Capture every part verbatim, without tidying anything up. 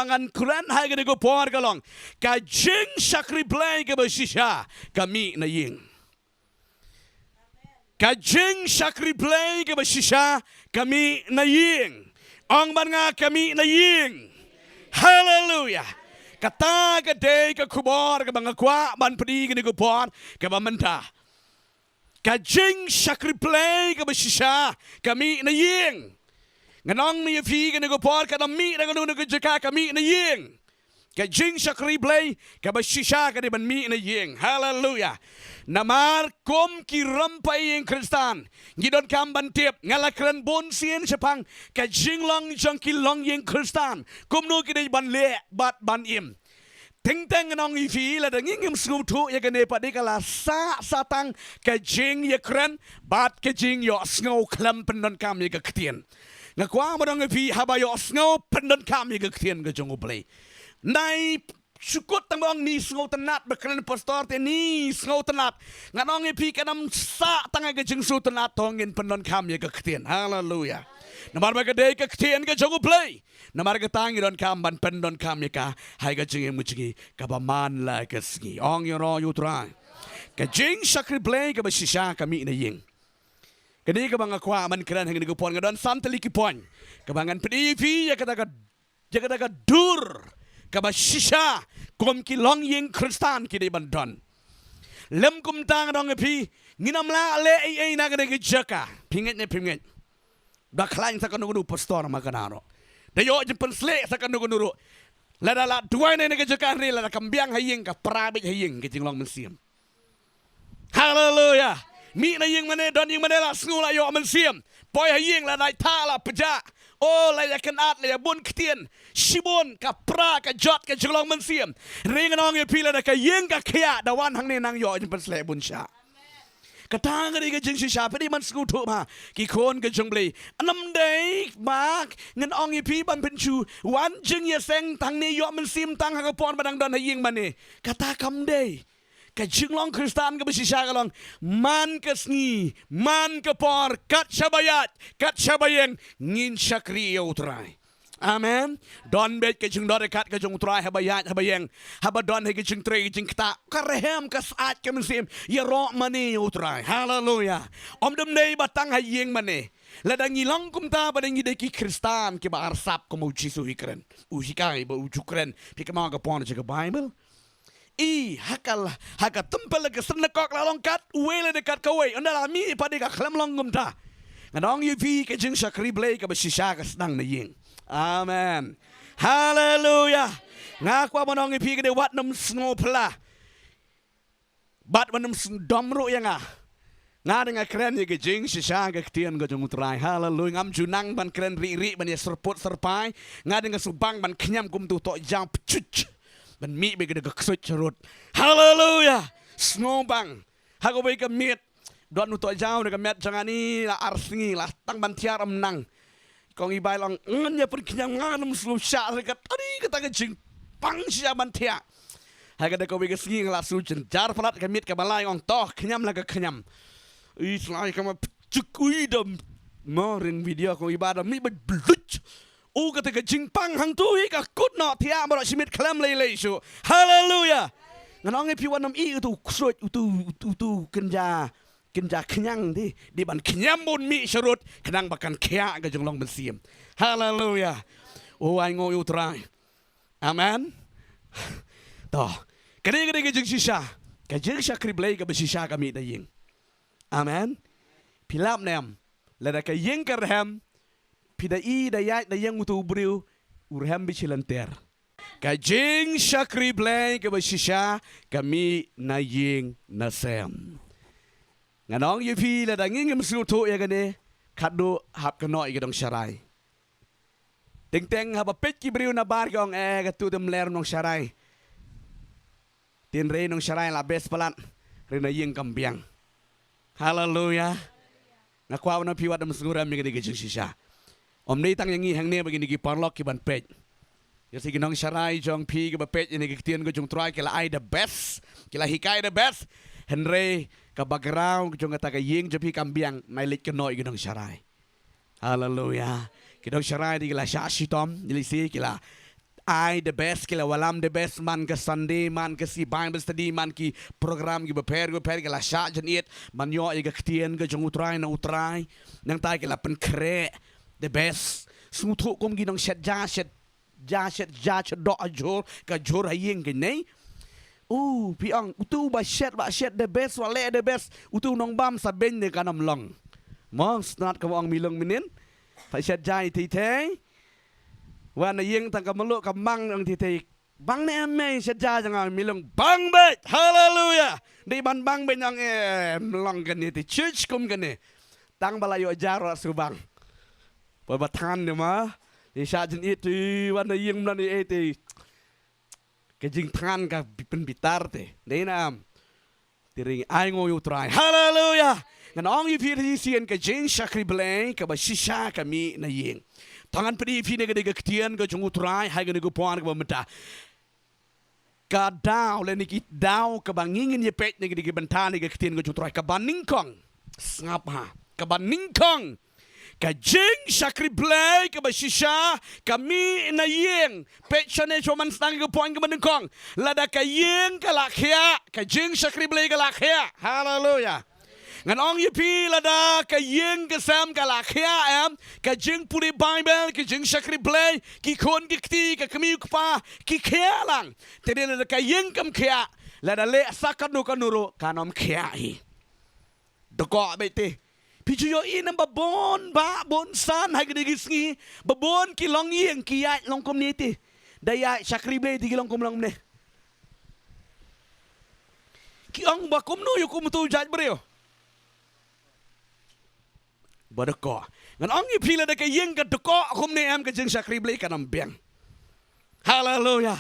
ngan kren ha kane ka por ka long, ka jingshakri Blei kaba shisha ka mih na ïing. Ka jingshakri Blei kaba shisha ka mih na ïing. Ong bad nga, ka mih na ïing. Haleluya. Kata ka dei ka khubor kaba nga kwah ban pdiang kane ka por kaba mynta. Ka jingshakri Blei kaba shisha ka mih na ïing. Ngan ong ïa phi kane ka por, ka dang mih na kano kano ka jaka, ka mih na ïing. Ka jingshakri Blei kaba shisha ka dei ban mih na ïing. Haleluya. Namar kum ki rangbah ïing Khristan, ngi donkam ban tip, nga la kren bun sien shaphang ka jinglong jong ki longïing Khristan, kumno ki dei ban leh bad ban im. Teng teng ngan ong ïa phi, lada ngi ngim sngewthuh ïa kane pat, ka la sah sah tang ka jingïakren bad ka jingïohsngew khlem pyndonkam ïa ka ktien. Nga kwah ban ong ïa phi, haba ïohsngew, pyndonkam ïa ka ktien ka jong U Blei. Nai shu kut tang ba ong ni sngewtynnat ba kren pastor te, ni sngewtynnat. Ngan ong ïa phi, kan ym sah tang ka jingsngewtynnat, to ngin pyndonkam ïa ka ktien. Haleluya. Namar ba ka dei ka ktien ka jong U Blei. Namar kata ngi donkam ban pyndonkam ïa ka ha ka jingim ka jong ngi kaba man la ka sngi. Ong ïaroh ïa U Trai. Ka jingshakri Blei kaba shisha ka mih na ïing. Kane kaba nga kwah ban kren ha kane ka por, nga don san tylli ki point kaba ngan pyni ïa phi ïa kata ka, ïa kata ka dur kaba shisha kum ki longïing Khristan ki dei ban don. Lym kumta, nga ong ïa phi, ngin ym lah leh ei ei na kane ka jaka. Phi ngeit ne phim ngeit? Da khlaiñ sa kano kano pastor ma kane ruh. Da ïoh jingpynsleh sa kano kano ruh. Lada la duwai na kane ka jaka, hynrei lada kam biang ha ïing, ka pra beit ha ïing ka jinglong mynsiem. Haleluya. Mih na ïing mane, don ïing mane, la sngew la ïoh mynsiem. Poi ha ïing, la dei thah, la pjah. O, la ïa kynad, la ïa bun ktien. Shibun ka pra, ka jot ka jinglong mynsiem. Hynrei ngan ong ïa phi, lada ka ïing ka khiah, da wan hangne nang ïoh jingpynsleh bun shah. Kata ka dei ka jingshisha, phi dei ban sngewthuh bha, ki khun ka jong U Blei. Ym dei ba ngan ong ïa phi ban pynshoi, wan jingïaseng tang ne ïoh mynsiem tang ha ka por ba dang don ha ïing mane. Kata kam dei. Ka jinglong Khristan kaba shisha ka long, man ka sngi, man ka por, kat shaba ïaid, kat shaba ïeng, ngin shakri ïa U Trai. Amen. Don beit ka jingdon ryngkat ka jong U Trai haba ïaid, haba ïeng, haba don ha ka jingtrei, ka jingktah, ka rhem, ka syaid, ka mynsiem, ïaroh mane ïa U Trai. Haleluya. Ym dei ba tang ha ïing mane. Lada ngi long kumta, ba dei ngi dei ki Khristan kiba arsap, kum U Jisu u kren, u hikai, ba u ju kren. Phi kynmaw ka por jong ka Bible. I, ha ka, ha ka templ, ha ka synagog la long kat uwei lane kat kawei. Ynda la mih pat ka khlem long kumta. Ngan ong ïa phi, ka jingshakri Blei kaba shisha ka sdang na ïing. Amen. Haleluya. Nga kwah ban ong ïa phi, ka dei wat nym sngewphylla. Bad wat nym sngewdom ruh ïa nga. Nga dang kren ïa ka jingshisha ka ktien ka jong U Trai. Haleluya. Ngam ju nang ban kren rieh rieh, ban ïa syrput syrpai. Nga dang sngewbang ban khñiam kum uto u tohjaw pchuch. Ban mih beit ka ksuid sharud. Haleluya. Sngewbang. Ha kawei ka miet, don u tohjaw na ka met jong nga, ni la ar sngi la tang ban thiah ym nang. Kong Ibai la ong, ngan ïa pynkhñiam, nga ngam sngewshah, ka tari kata ka jingpang shisha ban thiah. Ha kata kawei ka sngi nga la shu jynjar palat, ka miet kaba lai, ong, to khñiam la ka khñiam. Ui, shlai ka ma pchuk, ui, da mo ring video Kong Ibai da mih beit bluch. U, kata ka jingpang hangto hi ka kut noh thiah baroh shi miet khlem lei lei shuh. Haleluya. Ngan ong ïa phi, wat nym ïeh uto u ksuid, uto, uto, uto kynja, kynja khñiang te, dei ban khñiam bun mih sharud, khnang ba kan khiah ka jinglong mynsiem. Haleluya. O, ainguh ïa U Trai. Amen. To. Kane ka dei ka jingshisha. Ka jingshakri Blei kaba shisha ka mih na ïing. Amen. Phi lap ne em? Lada ka ïing ka rhem, phi da i, da ïaid, da ïeng uto u briew, u rhem beit shi lynter. Ka jingshakri Blei kaba shisha ka mih na ïing na sem. Ngan ong ïa phi, lada ngi ngim sngewthuh ïa kane, khadduh hap kynnoh ïa ki nongsharai. Teng teng haba peit ki briew na bar ki ong, eh, kato te ym leh nongsharai. Te hynrei nongsharai la best palat, hynrei na ïing kam biang. Haleluya. Nga kwah ban ong ïa phi, wat nym sngewrem ïa kane ka jingshisha. Ym dei tang ïa ngi hangne bad kine ki paralok kiban peit. Ïa shi ki nongsharai jong phi kiba peit ïa kane ka ktien ka jong U Trai, ki la ai the best, ki la hikai the best. Hynrei ka background jong kata ka ïing jong phi kam biang, nai leit kynnoh ïa ki nongsharai. Haleluya. Ki nongsharai te ki la shah shitom, ïa lehse ki la ai the best, ki la wallam the best, man ka Sunday, man ka sngi Bible study, man ki program ki bapher bapher, ki la shah jingit ban ïoh ïa ka ktien ka jong U Trai na U Trai. Nangta ki la pynkhreh the best. Sngewthuh kum ki nongshet ja shet ja shet ja shet doh ha jhur, ka jhur ha ïing kane. U phi ong utu ba shet ba shet the best, ba leh the best, utu nongbam sa beiñ ne kan ym long. Mo, snat ka ong mi long mynnin. Pha shet ja i thei thei. Wan na ïing tang ka mluh ka mang ong thei thei. Bang ne em mei shet ja jong nga, mi long bang beit. Haleluya. Dei ban bang beit ong em long kane te church kum kane. Tang ba la ïoh jar wa su bang. Poi ba than ne ma. Ni sha jin it tu wan na ïing mlan ni e te. Ka jingthan ka pynbitar te. Dei na am. Te ring ai ngo ïa U Trai. Haleluya. Ngan ong ïa phi te sien ka jingshakri Blei kaba shisha ka mih na ïing. Tang ngan pynïaid ïa phi na ka dei ka ktien ka jong U Trai ha ka dei ka pwan kaba mynta. Ka daw lane ki daw kaba ngi ngin ïa peit na ka dei ka bynta na ka ktien ka jong U Trai kaba nyngkong. Sngap ha. Kaba nyngkong. Ka jingshakri Blei kaba shisha ka mih na ïing. Peit shane shuwa man sdang ka point kaba nyngkong. Lada ka ïing ka la khiah, ka jingshakri Blei ka la khiah. Haleluya. Ngan ong ïa phi lada ka ïing ka sem ka la khiah em, ka jingpule Bible, ka jingshakri Blei, ki khun ki kti, ka kmie u kpa, ki khiah lang. Te dei lada ka ïing kam khiah, lada leh sa kano kano ruh kan ym khiah hi. Dkoh beit te. Phi ju ïohi namar ba bun bah bun san ha kine ki sngi ba bun ki longïing ki ïaid long kumne te. Da ïaid shakri Blei te ki long kum long ne. Ki ong ba kumno ïa kumto jait briew. Ba dkoh. Ngan ong ïa phi lada ka ïing ka dkoh kumne em ka jingshakri Blei kan ym biang. Haleluya.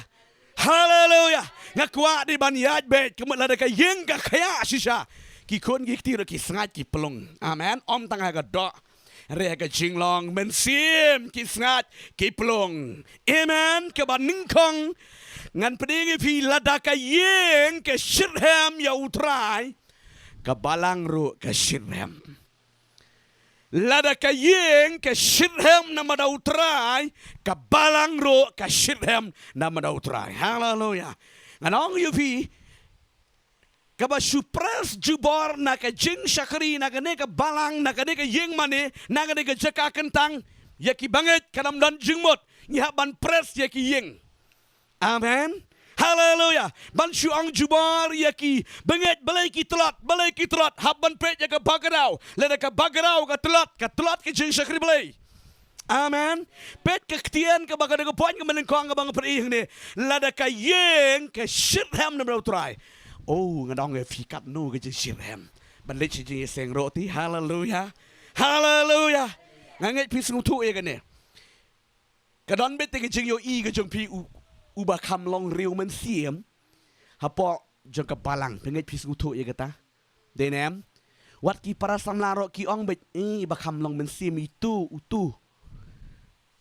Haleluya. Nga kwah dei ban ïaid beit kumta lada ka ïing ka khiah shisha. Ki khun ki kti ruh ki sngaid ki plung. Amen. Ym tang ha ka doh. Hynrei ha ka jinglong mynsiem ki sngaid ki plung. Amen. Kaba nyngkong ngan pdiang ïa phi lada ka ïing ka shitrhem ïa U Trai. Ka balang ruh ka shitrhem. Lada ka ïing ka shitrhem namar da U Trai, ka balang ruh ka shitrhem namar da U Trai. Haleluya. Ngan ong ïa phi, kaba shu press jubor na ka jingshakri, na kane ka balang, na kane ka ïing mane, na kane ka jaka kyntang, ïa ki bangeit kan ym don jingmut, ngi hap ban press ïa ki ïing. Amen. Haleluya. Ban shu ong jubor ïa ki bangeit balei ki tlot, balei ki tlot. Hap ban peit ïa ka background. Lada ka background ka tlot, ka tlot ka jingshakri Blei. Amen. Peit ka ktien kaba ka dei ka point kaba nyngkong kaba nga pynïaid hangne. Lada ka ïing ka shitrhem namar da U Trai. Oh, nga dang ïa phi katno ka jingshitrhem. Ban leit sha jingïaseng ruh te. Haleluya. Haleluya. Nga ngeit phi sngewthuh ïa kane. Ka don beit te ka jingïohi ka jong phi u, uba kham long riew mynsiem hapoh jong ka balang, phi ngeit phi sngewthuh ïa kata? Dei ne em? Wat ki para samla ruh ki ong beit, eh, ba kham long mynsiem itu, utu.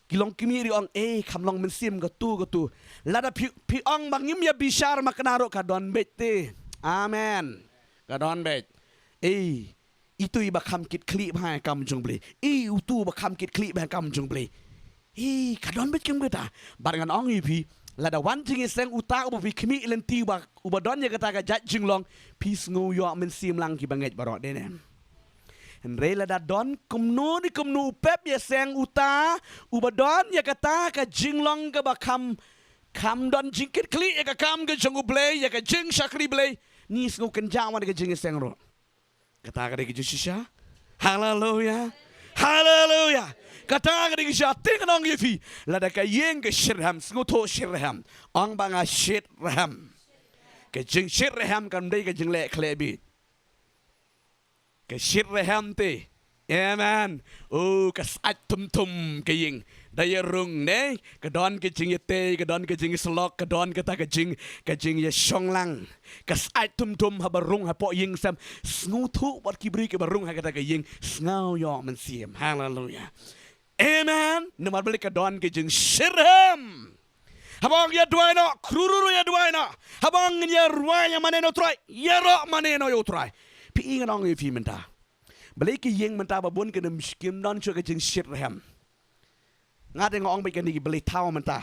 Ki longkmie ruh ong, eh, kham long mynsiem katu, katu. Lada phi, phi ong ba ngim ïa bishar makna ruh ka don beit te. Amen. Ka don beit. Eh, itu iba kham kit khlieh bha ïa ka kam jong U Blei. I utu ba kham kit khlieh bha ïa ka kam jong U Blei. I ka don beit kum kata. Bad ngan ong ïa phi, lada wan jingïaseng uta uba phi khmih lynti uba, uba don ïa kata ka jait jinglong, phi sngew ïoh mynsiem lang ki bangeit baroh, dei ne em? Hynrei lada don kumno ne kumno u pep ïaseng uta uba don ïa kata ka jinglong kaba kham, kham don jingkit khlieh ïa ka kam ka jong U Blei, ïa ka jingshakri Blei, ngi sngew kynjah wan ka jingïaseng ruh. Kata ka dei ka jingshisha. Haleluya. Haleluya. Kata ka dei ka jingshisha. Te ngan ong ïa phi, lada ka ïing ka shitrhem, sngewthuh shitrhem. Ong ba nga shitrhem. Ka jingshitrhem kam dei ka jingleh khleh beit. Ka shitrhem te. Amen. Oh, ka sait thum thum ka ïing. Da ïa rung ne, ka don ka jingïatei, ka don ka jingïasyllok, ka don kata ka jing, ka jingïashong lang. Ka sait thum thum haba rung hapoh ïing sem. Sngewthuh bad ki briew kiba rung ha kata ka ïing. Sngew ïoh mynsiem. Haleluya. Amen. Namar balei ka don ka jingshitrhem. Haba ong ïa duwai noh, khruh ruh ïa duwai noh. Haba ong ngin ïa rwai ïa mane na U Trai, ïaroh mane noh ïa U Trai. Phi i ngan ong ïa phi mynta. Balei ki ïing mynta ba bun kin ym, kim don shuh ka jingshitrhem. Nga te nga ong beit kane ki balei thaw mynta.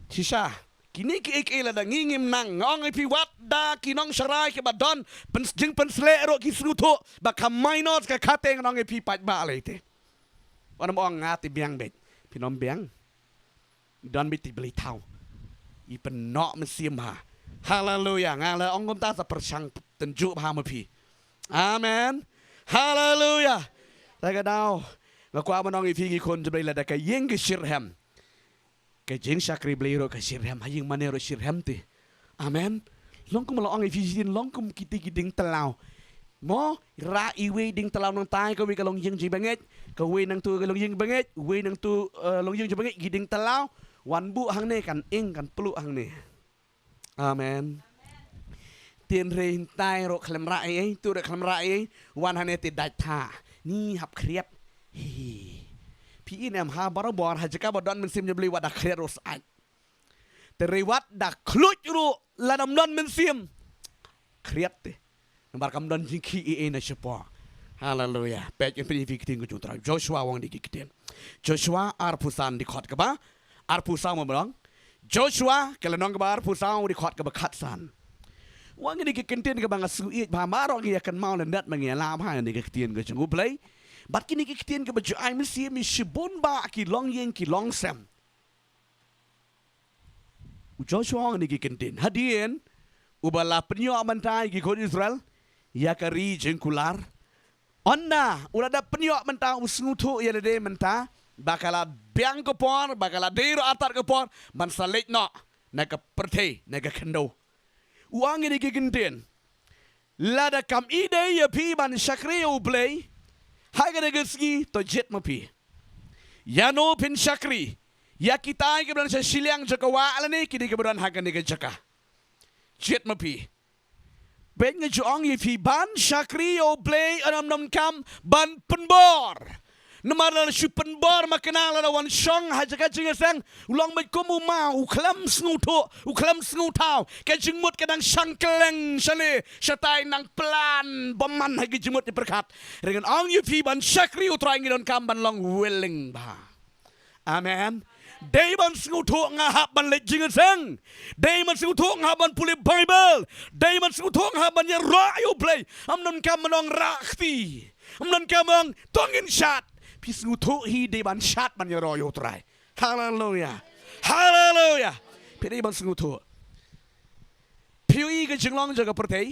Shisha, kine ki ei ki ei lada ngi ngim nang, nga ong ïa phi wat da ki nongsharai kiba don pyn-, jingpynsleh ruh ki sngewthuh ba ka minors ka khateng, nga ong ïa phi paidbah lei te. Wat nym ong nga te biang beit, phin ym biang. Don beit te blei thaw. I pynnoh mynsiem ha. Haleluya. Nga la ong kumta sa pyrshang tynjuh bha ma phi. Amen. Haleluya. Te ka daw nga kwah ban ong ïa phi ki khun jong U Blei, lada ka ïing ka shitrhem, ka jingshakri Blei ruh ka shitrhem, ha ïing mane ruh shitrhem te. Amen. Long kum la ong ïa phi shisien, long kum kiti ki dieng tlaw. Mo, rah iwei dieng tlaw nangtai, kawei ka long ïing jingbangeit, kawei nangtu ka long ïing bangeit, uwei nangtu, eh, long ïing jingbangeit, ki dieng tlaw. Wan buh hangne kan ing, kan pluh hangne. Amen. Te hynrei hyntai ruh khlem rah ei ei, tu ruh khlem rah ei ei, wan hangne te dait tha. Ni hap khriat. Hi. Phi i ne em ha, barabor ha jaka ba don mynsiem jong U Blei wat da khriat ruh sait. Te hynrei wat da khluit ruh lada ym don mynsiem, khriat te. Namar kam don jingkhih ei ei na shapoh. Haleluya. Peit, ngan peit ïa phi ki ktien ka jong U Trai. Joshua u ong kine ki ktien. Joshua arphew san, dkhot kaba arphew saw, mo ba long. Joshua ka lynnong kaba arphew saw, dkhot kaba khatsan. U ong kine ki ktien kaba nga sngewieit bha, baroh ngi ïa kynmaw lyndet ba ngi ïa lah bha ïa kine ki ktien ka jong U Blei. Bad kine ki ktien kiba ju ai mynsiem ïa shibun bah ki longïing ki longsem. U Joshua u ong kine ki ktien: Hadien uba la pynïoh mynta ïa ki khun Israel ïa ka ri jingkular, ynda u la dep pynïoh mynta, u sngewthuh ïa lade mynta ba ka la biang ka por, ba ka la dei ruh artat ka por ban sa leit noh na ka pyrthei, na ka khyndew. U ong kine ki ktien: Lada kam i dei ïa phi ban shakri ïa U Blei ha kane ka sngi, to jied ma phi. Ïano phin shakri? Ïa kitai kiba don sha shiliang jong ka wah lane kine kiba don ha kane ka jaka? Jied ma phi. Bad nga ju ong ïa phi, ban shakri ïa U Blei ym donkam ban pynbor. Namar lada shu pynbor ma kane, lada wan shong ha jaka jingïaseng, u long beit kum u maw, u khlem sngewthuh, u khlem sngewthaw. Ka jingmut ka dang shang kylleng shane shatai, nang plan bymman ha ka jingmut jingpyrkhat. Hynrei ngan ong ïa phi, ban shakri U Trai ngi donkam ban long willing bha. Amen. Dei ban sngewthuh nga hap ban leit jingïaseng. Dei ban sngewthuh nga hap ban pule Baibl. Dei ban sngewthuh nga hap ban ïaroh ïa U Blei. Ym donkam ban ong rah kti. Ym donkam ban ong to ngin shad. Phi sngewthuh hi, dei ban shad ban ïaroh ïa U Trai. Haleluya. Haleluya. Phi dei ban sngewthuh. Phi ïohi ka jinglong jong ka pyrthei.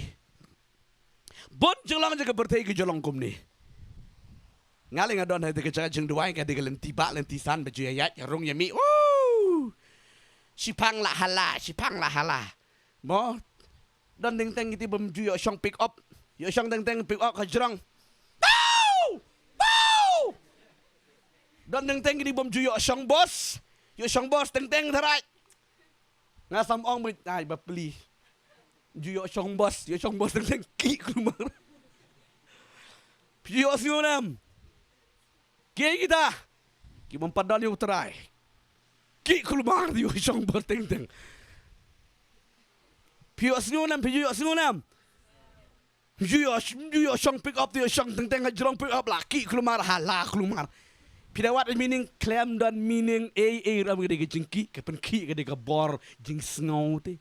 Bun jinglong jong ka pyrthei ki ju long kumne. Nga lei nga don ha kata ka jaka jingduwai, ka dei ka lynti bah lynti san ba ju ïaid ïa rung ïa mih. Woo! Shiphang la hala, shiphang la hala. Mo, don teng teng kiti bym ju ïoh shong pick up. Ïoh shong teng teng pick up ha jrong. Pow! Pow! Don teng teng kiti bym ju ïoh shong bos. Ïoh shong bos teng teng tharai. Nga sam ong beit, ai bapli. Ju ïoh shong bos, ïoh shong bos teng teng, ki kulmar. Phi ïohsngew ne em? Kiei kita kibym pat don ïa U Trai? Ki kulmar, ïoh shong bos teng teng. Phi ïohsngew ne em? Phi ïohsngew ne em? Ju ïoh, ju ïoh shong pick up, ju ïoh shong teng teng ha jrong pick up, la ki kulmar, ha la kulmar. Phi da wad meaning, khlem don meaning ei ei ruh, ka dei ka jingkhih, ka pynkhih ka dei ka bor jingsngew te.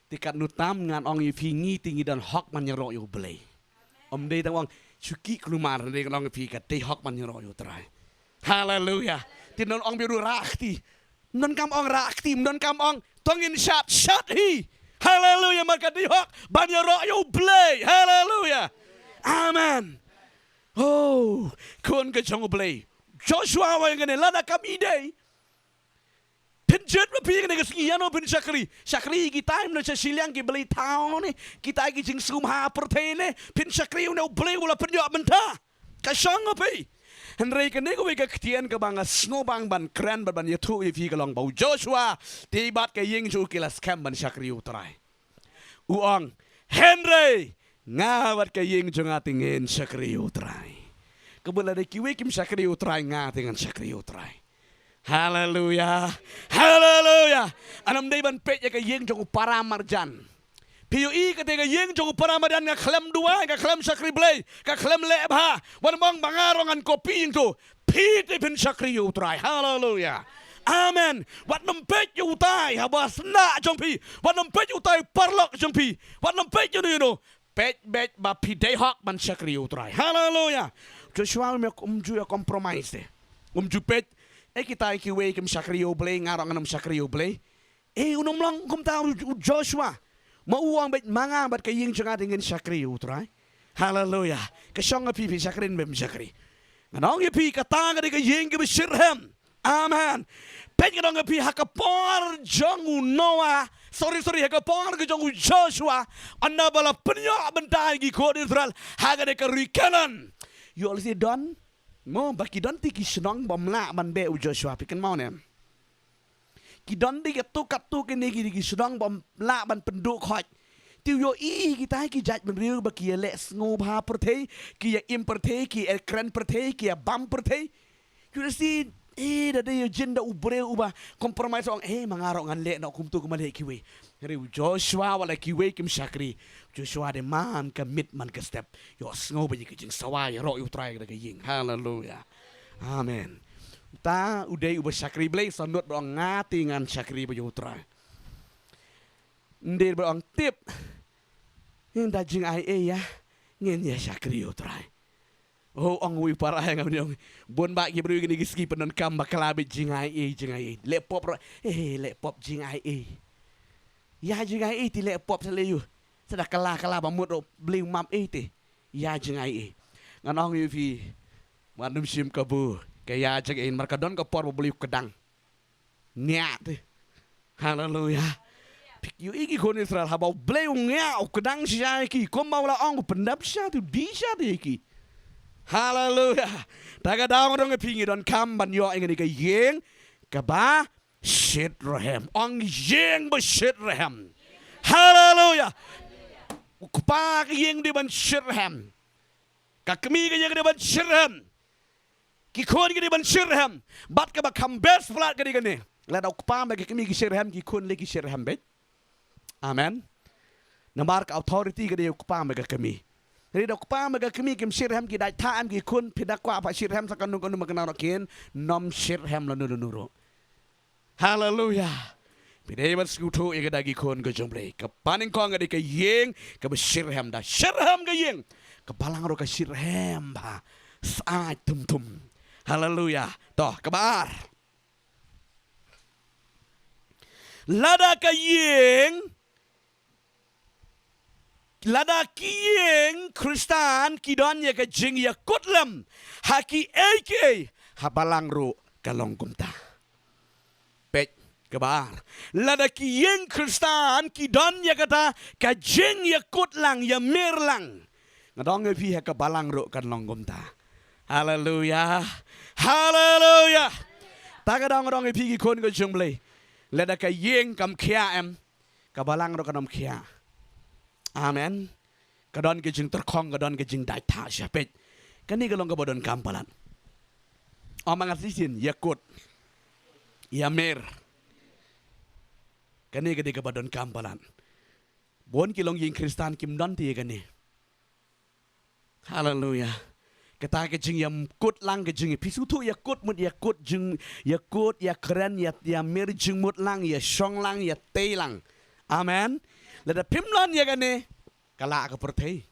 Te katno tam ngan ong ïa phi, ngi te ngi don hok ban ïaroh ïa U Blei. Ym dei tang ong shu ki kulmar, dei ngan ong ïa phi ka dei hok ban ïaroh ïa U Trai. Haleluya. Te ngan ong beit ruh rah kti. Ym donkam ong rah kti, ym donkam ong to ngin shad, shad hi. Haleluya, namar ka dei hok ban ïaroh ïa U Blei. Haleluya. Amen. Oh, khun ka jong U Blei. Joshua u ong kane, lada kam i dei, phin jied ma phi kane ka sngi, ïano phin shakri? Shakri kitai ba don sha shiliang, ki blei thaw ne, kitai ki jingsngewbha pyrthei ne? Phin shakri une U Blei uba la pynïoh mynta? Ka shong ha phi. Hynrei kane kawei ka ktien kaba nga sngewbang ban kren bad ban ïathuh ïa phi ka long ba u Joshua te bad ka ïing jong u ki la skhem ban shakri U Trai. U ong, hynrei nga bad ka ïing jong nga te ngin shakri U Trai. Kaba lada kiwei kim shakri U Trai, nga te ngan shakri U Trai. Haleluya. Haleluya. Ym dei ban peit ïa ka ïing jong u para marjan. Phi ïohi, kata ka ïing jong u para marjan ka khlem duwai, ka khlem shakri Blei, ka khlem leh bha. Wat nym ong ba nga ruh ngan copy ïing to. Phi te phin shakri ïa U Trai. Haleluya. Amen. Wat nym peit ïa utai haba sna jong phi. Wat nym peit ïa utai paralok jong phi. Wat nym peit ïa uno uno. Peit beit ba phi dei hok ban shakri ïa U Trai. Haleluya. Joshua um ju ïa compromise te. Um ju peit. Eh, kita kiwei kim shakri ïa U Blei, nga ruh ngan ym shakri ïa U Blei. Eh, un ym long kumta u, u Joshua. Ma u ong beit, ma nga bad ka ïing jong nga te ngin shakri ïa U Trai. Haleluya. Ka shong ïa phi, phi shakri ne phim shakri. Ngan ong ïa phi, kata ka dei ka ïing kaba shitrhem. Amen. Peit, ngan ong ïa phi, ha ka por jong u Noah, sorry, sorry, ha ka por ka jong u Joshua, ynda ba la pynïoh bynta ïa ki khun Israel ha kane ka ri Kanaan. Ïoh lehse don, mo, ba ki don te ki shnong bym lah ban beh, u Joshua, phi kynmaw ne em? Ki don te katto katto kine ki, ki shnong bym lah ban pynduh khoit. Te u ïohi kita ki jaitbynriew ba ki ïaleh sngewbha pyrthei, ki ïa im pyrthei, ki ïa kren pyrthei, ki ïa bam pyrthei. Ki ïohi, eh, da dei ïa jin da u briew uba compromise, ong, eh, ma nga ruh ngan leh noh kumto kumba leh kiwei. Hynrei u Joshua, wat la kiwei kim shakri, Joshua dei man ka miet man ka step. Ïohsngew beit ïa ka jingsawa, ïaroh ïa U Trai da ka ïing. Haleluya. Amen. Uta u dei uba shakri Blei, sa nud ba ong, nga te ngan shakri beit ïa U Trai. Ym dei ba ong, tip, ngin da jingai ei ïa, ngin ïa shakri ïa U Trai. Oh, ong uwei u para ïa nga, ong, bun bah ki briew kine ki sngi pyndonkam bakla beit, jingaiei, jingaiei. Leh pop ruh, eh, leh pop, jingaiei. Ïa jingaiei te leh pop sa leh ïa u. Sa da kylla kylla ba mut ruh, Blei u map ei te. Ïa jingaiei. Ngan ong ïa phi, wat nym shim kabu ka ïa jingaiei, namar ka don ka por ba Blei u kdang. Ngiah te. Haleluya. Phi ïohi ki khun Israel, haba u Blei u ngiah, u kdang shisha ïa ki, kumba u la ong, u pyndep shisha te, u die shisha te ïa ki. Haleluya. Ta ka daw nga ong ïa phi, ngi donkam ban ïoh ïa kane ka ïing kaba shitrhem. Ong, ïing ba shitrhem. Haleluya. U kpa, ka ïing dei ban shitrhem. Ka kmie, ka ïing dei ban shitrhem. Ki khun ki dei ban shitrhem. Bad kaba kham best palat ka dei kane. Lada u kpa bad ka kmie ki shitrhem, ki khun lei ki shitrhem beit. Amen. Namar ka authority ka dei u kpa bad ka kmie. Hynrei da u kpa bad ka kmie kim shitrhem, ki dait thah em, ki khun, phi da kwah ba shitrhem sa kano kano, ma kane ruh kin nym shitrhem lano lano ruh. Haleluya. Phi dei ban sngewthuh ïa ka da ki khun ka jong Blei. Kaba nyngkong ka dei ka ïing kaba shitrhem, da shitrhem ka ïing, ka balang ruh ka shitrhem bha. Syaid thum thum. Haleluya. To, kaba ar. Lada ka ïing, lada ki ïing Khristan ki don ïa ka jingïakut lem ha kiei kiei, ha balang ruh ka long kumta. Peit, kaba ar. Lada ki ïing Khristan ki don ïa kata ka jingïakut lang, ïamir lang, nga ong ïa phi, ha ka balang ruh kan long kumta. Haleluya. Haleluya. Ta ka daw nga ong ïa phi ki khun ka jong Blei, lada ka ïing kam khia em, ka balang ruh kan ym khia. Amen. Ka don ka jingtyrkhong, ka don ka jingdait thah sha peit. Kane ka long kaba donkam palat. Ym ma nga shisien, ïakut, ïamir. Kane ka dei kaba donkam palat. Bun ki longïing Khristan kim don te ïa kane. Haleluya. Kata ka jingïakut lang, ka jing, phi sngewthuh, ïakut mut ïakut jing, ïakut, ïakren, ïa, ïamir jingmut lang, ïashong lang, ïatei lang. Amen. Lada phim don ïa kane, ka lah ka pyrthei.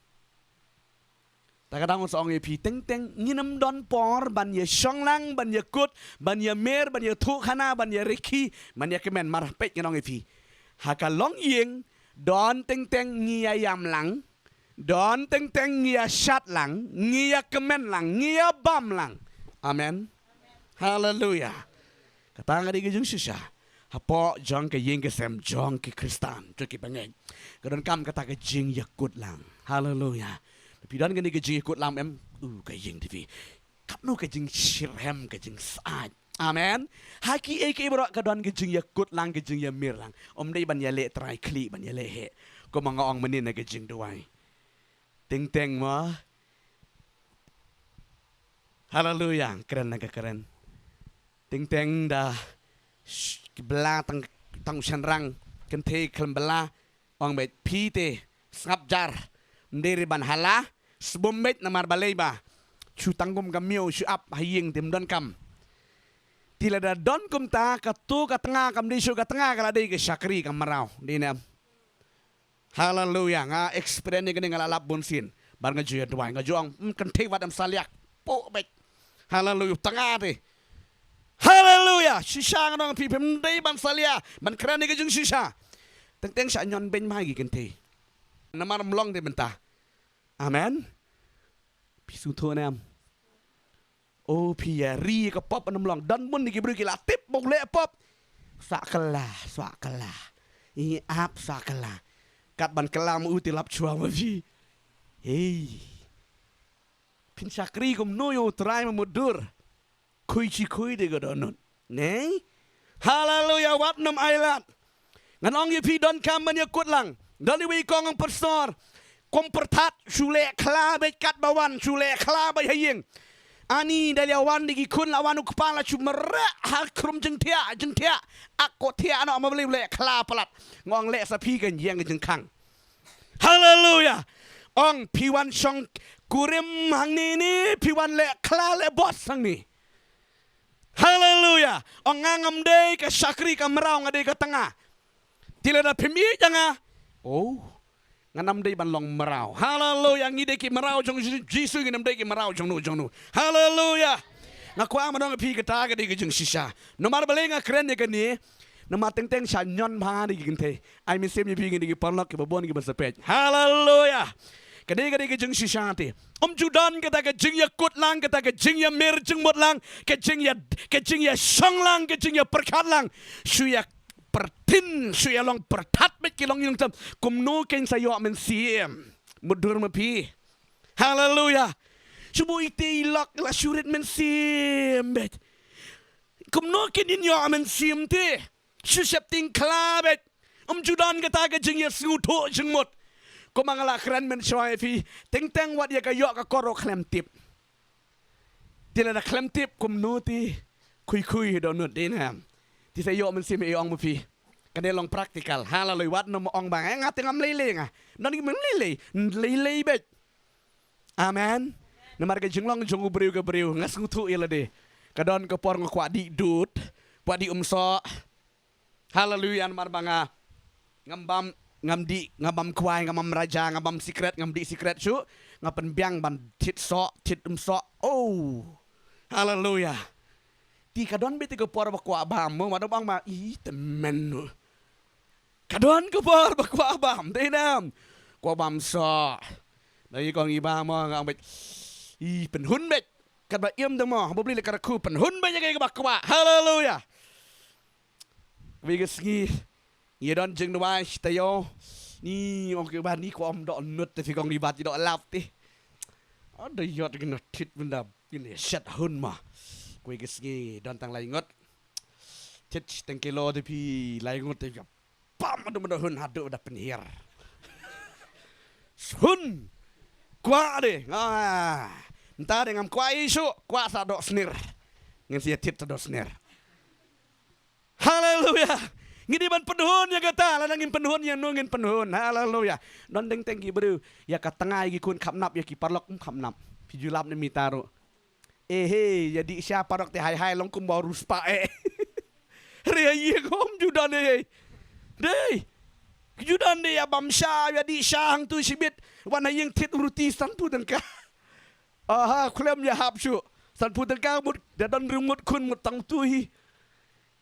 Ta ka daw nga sa ong ïa phi, teng teng ngin ym don por ban ïashong lang, ban ïakut, ban ïamir, ban ïathuhkhana, ban ïarkhie, ban ïakmen, namar peit, ngan ong ïa phi, ha ka longïing don teng teng ngi ïaïam lang, don teng teng ngi ïashad lang, ngi ïakmen lang, ngi ïabam lang. Amen. Haleluya. Kata ka dei ka jingshisha hapoh jong ka ïing ka sem jong ki Khristan, jong ki bangeit. Ka donkam kata ka jingïakut lang. Haleluya. Phi don kane ka jingïakut lang em, u, ka ïing te phi, katno ka jingshitrhem, ka jingsyaid. Amen. Ha kiei kiei baroh ka don ka jingïakut lang, ka jingïamir lang. Ym dei ban ïaleh trai khlieh, ban ïaleh heh. Kumba nga ong mynnin ha ka jingduwai. Teng teng mo. Haleluya, kren na ka kren. Teng teng da, sh-, ki bylla tang, tang u shynrang, kynthei khlem bylla, ong beit, phi te, sngap jar, ym dei re ban hala, sbun beit namar balei ba shu tang kum ka miaw shu ap ha ïing te ym donkam. Te lada don kumta, kato ka tnga kam dei shuh ka tnga, ka la dei ka shakri ka mraw. Dei ne em? Haleluya. Nga experience ïa kane, nga la lap bun sien. Bad nga ju ïa duwai, nga ju ong, "Hmm, kynthei wat ym salia." Pok beit. Haleluya. Tnga te. Haleluya. Shisha nga ong phi, phim dei ban salia, ban kren ïa ka jingshisha. Teng teng shah ñion beiñ bha ïa ki kynthei. Namar ym long te mynta. Amen. Phi sngewthuh ne em? O phi ïa ri ka pop, ym long. Don bun ki briew ki la tip ba u leh pop. Sa kylla, sa kylla. I ap sa kylla. Kat ban kylla ma u te lap shuwa ma phi. Hei. Phin shakri kumno ïa u Trai ma mutdur? Khui shi khui de ka dohnud. Ne? Haleluya, wat nym ailad. Ngan ong ïa phi, donkam ban ïakut lang. Don iwei i kong ong, pastor, kum pyrthat, shu leh khla beit katba wan, shu leh khla beit ha ïing. Ani da la wan da ki khun, la wan u kpa la shu mareh ha khrum jingthiah, jingthiah. Ak ko thiah noh ma balei u leh khla palat. Nga ong leh sa phi kan ïeng ka jingkhang. Haleluya. Ong phi wan shong kurim hangne ne, phi wan leh khla leh bos hangne. Haleluya. Ong nga ngam dei ka shakri ka mraw, nga dei ka tnga. Te lada phim ïeit ïa nga, oh, ngan ym dei ban long mraw. Haleluya. Ngi dei ki mraw jong Ji-, Jisu, ngin ym dei ki mraw jong no jong no. Haleluya. Nga kwah ban ong ïa phi kata ka dei ka jingshisha. Namar balei nga kren ïa kane? Namar teng teng shah ñion bha ïa ki kynthei. Ai mynsiem ïa phi, ngi dei ki paralok kiba bun kiba sa peit. Haleluya. Ka dei, ka dei ka jingshisha te. Ym ju don kata ka jingïakut lang, kata ka jingïamir jingmut lang, ka jingïa, ka jingïashong lang, ka jingïapyrkhat lang. Shu ïa pyrthin, shu ïa long pyrthat beit ki longïing tam. Kumno kin sa ïoh mynsiem? Mutdur ma phi. Haleluya. Shu buh ite i lok la shu rit mynsiem beit. Kumno kin ïoh mynsiem te? Shu sheptieng khla beit. Ym ju don kata ka jingïasngewthuh jingmut. Kumba nga la kren mynshuwa ïa phi, teng teng wat ïa ka ïoh ka kor ruh khlem tip. Te lada khlem tip kumno te khui khui dohnud, dei ne em? Te sa ïoh mynsiem, ïa ong ma phi. Kane long practical. Haleluya. Wat nym ong ba, eh, nga te ngam lei lei nga. Don ki mem lei lei. Lei lei beit. Amen. Namar ka jinglong jong u briew ka briew, nga sngewthuh ïa lade. Ka don ka por nga kwah dih dud, kwah dih umsoh. Haleluya, namar ba nga ngam bam, ngam dih, ngam bam kwai, ngam bam raja, ngam bam sikret, ngam dih sikret shuh. Nga pynbiang ban thied soh, thied umsoh. Oh. Haleluya. Te ka don beit ka por ba kwah bam mo, wat nym ong ma, i tymmen. Ka don ka por ba kwah bam, dei ne em? Kwah bam soh. Dei kong i bam mo, nga ong beit, i pynhun beit. Katba im dang mo, haba bli leh ka rakhu, pynhun beit ïa kaei kaba kwah. Haleluya. Wei ka sngi, ngi don jingduwai shi taïew. Ni ong ki ba ni kwah ym dohnud te, phi kong i ba te doh lap te. Ada ïoh te kine thied bynda, kine shet hun ma. Wei ka sngi don tang lai ngut. Thied shi tang kilo te phi, lai ngut te phi. Bam haduh ma doh hun, haduh da pynhiar. Hun. Kwah de. Ah. Mynta de ngam kwah i shuh, kwah sa doh snir. Ngan sa ïa thied sa doh snir. Haleluya. Ngi dei ban pynhun ïa kata, lada ngim pynhun ïa no ngin pynhun. Haleluya. Don teng teng ki briew, ïa ka tnga ïa ki khun kham nap, ïa ki paralok ym kham nap. Phi ju lap ne mita ruh. Eh, hei, ïa dih sha paralok te hai hai long kumba u riewspah eh. Hynrei ha ïing ym ju don eh. Dei. Ju don dei ïa bam sha, ïa dih sha hangtu shibit. Wan ha ïing thied ruti sanphew tyngka. Aha, khlem ïa hap shuh. Sanphew tyngka mut, da don rung mut khun mut tang tu hi.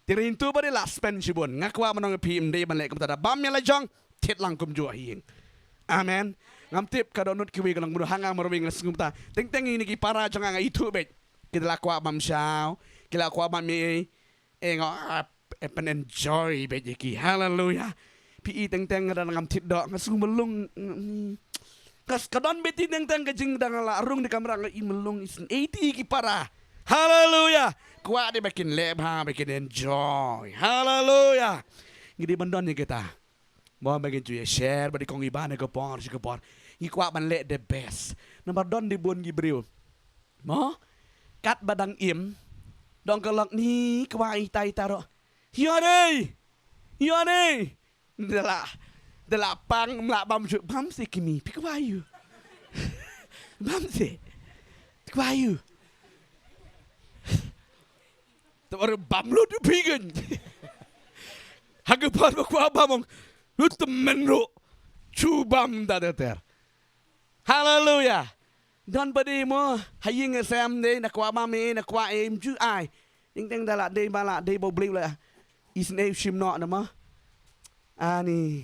Te ring tu ba dei la spend shibun. Nga kwah ban ong ïa phi, ym dei ban leh kumta, da bam ïa la jong, thied lang kumjuh ha ïing. Amen. Ngam tip ka dohnud kiwei ka long kumno, ha nga marwei nga sngew kumta. Teng teng ïa kine ki para jong nga nga ithuh beit. Ki la kwah bam shaw, ki la kwah bam ei ei. Eh, nga, ah, eh, pyn enjoy beit ïa ki. Haleluya. Phi i teng teng nga dang ngam thied doh, nga sngew mlung. Nga s-, ka don beit i teng teng ka jingdang la rung da kamra, nga i mlung, i sngewthuh ïa ki para. Haleluya. Kwah dei ba kin leh bha, ba kin enjoy. Haleluya. Ngi dei ban don ïa kita. Mo, ba ngin ju ïa share bad i kong i bah na ka por sha ka por. Ngi kwah ban leh the best. Namar don dei bun ki briew. Mo? Katba dang im, dang ka lok ni kwah ita ita ruh. Ïa dei. Ïa dei. Da la, da la pang, ym lah bam shuh, bam seh kmie, phi kwah ïa u. Bam seh. Kwah ïa u. Te ba ruh bam lut u phi kein. Ha ka por ba kwah bam ong, u tymmen ruh. Chu bam da ter ter. Haleluya. Don ba dei mo, ha ïing ha sem dei, na kwah bam ei, na kwah ei, ym ju ai. Teng teng da lah dei ba lah dei ba U Blei u la isynei u shim noh na mo. Ani.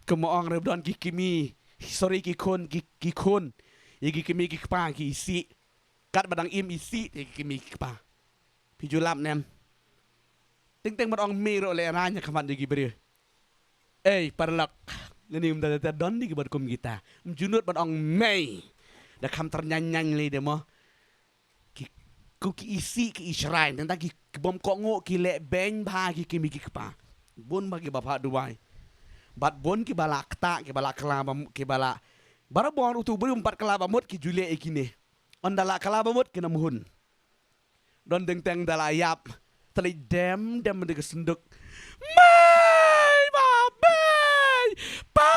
Kumba ong ruh don ki kmie, sorry ki khun, ki, ki khun. Ïa ki kmie ki kpa ki isih. Katba dang im isih ïa ki kmie ki kpa. Phi ju lap ne em? Teng teng ban ong mei ruh lehrain ha khmat jong ki briew. Ei, paralok. Lane ym da, da, da don de ki bad kum kita. Ym ju nud ban ong mei. Da kham tyrñiang ñiang lei de mo. Ki, ko ki isih ki israi. Teng tang ki, ki bym kohnguh ki leh beiñ bha ki kmie ki kpa. Bun bha kiba phah duwai. Bad bun kiba la ktah, kiba la kylla ba, kiba la. Barabor uto u briew ym pat kylla ba mut ki ju leh ïa kine. Ynda la kylla ba mut kin ym hun. Don teng teng da la ïap. Te leit dem, dem da ka synduk. Mei, ba, bei, pa,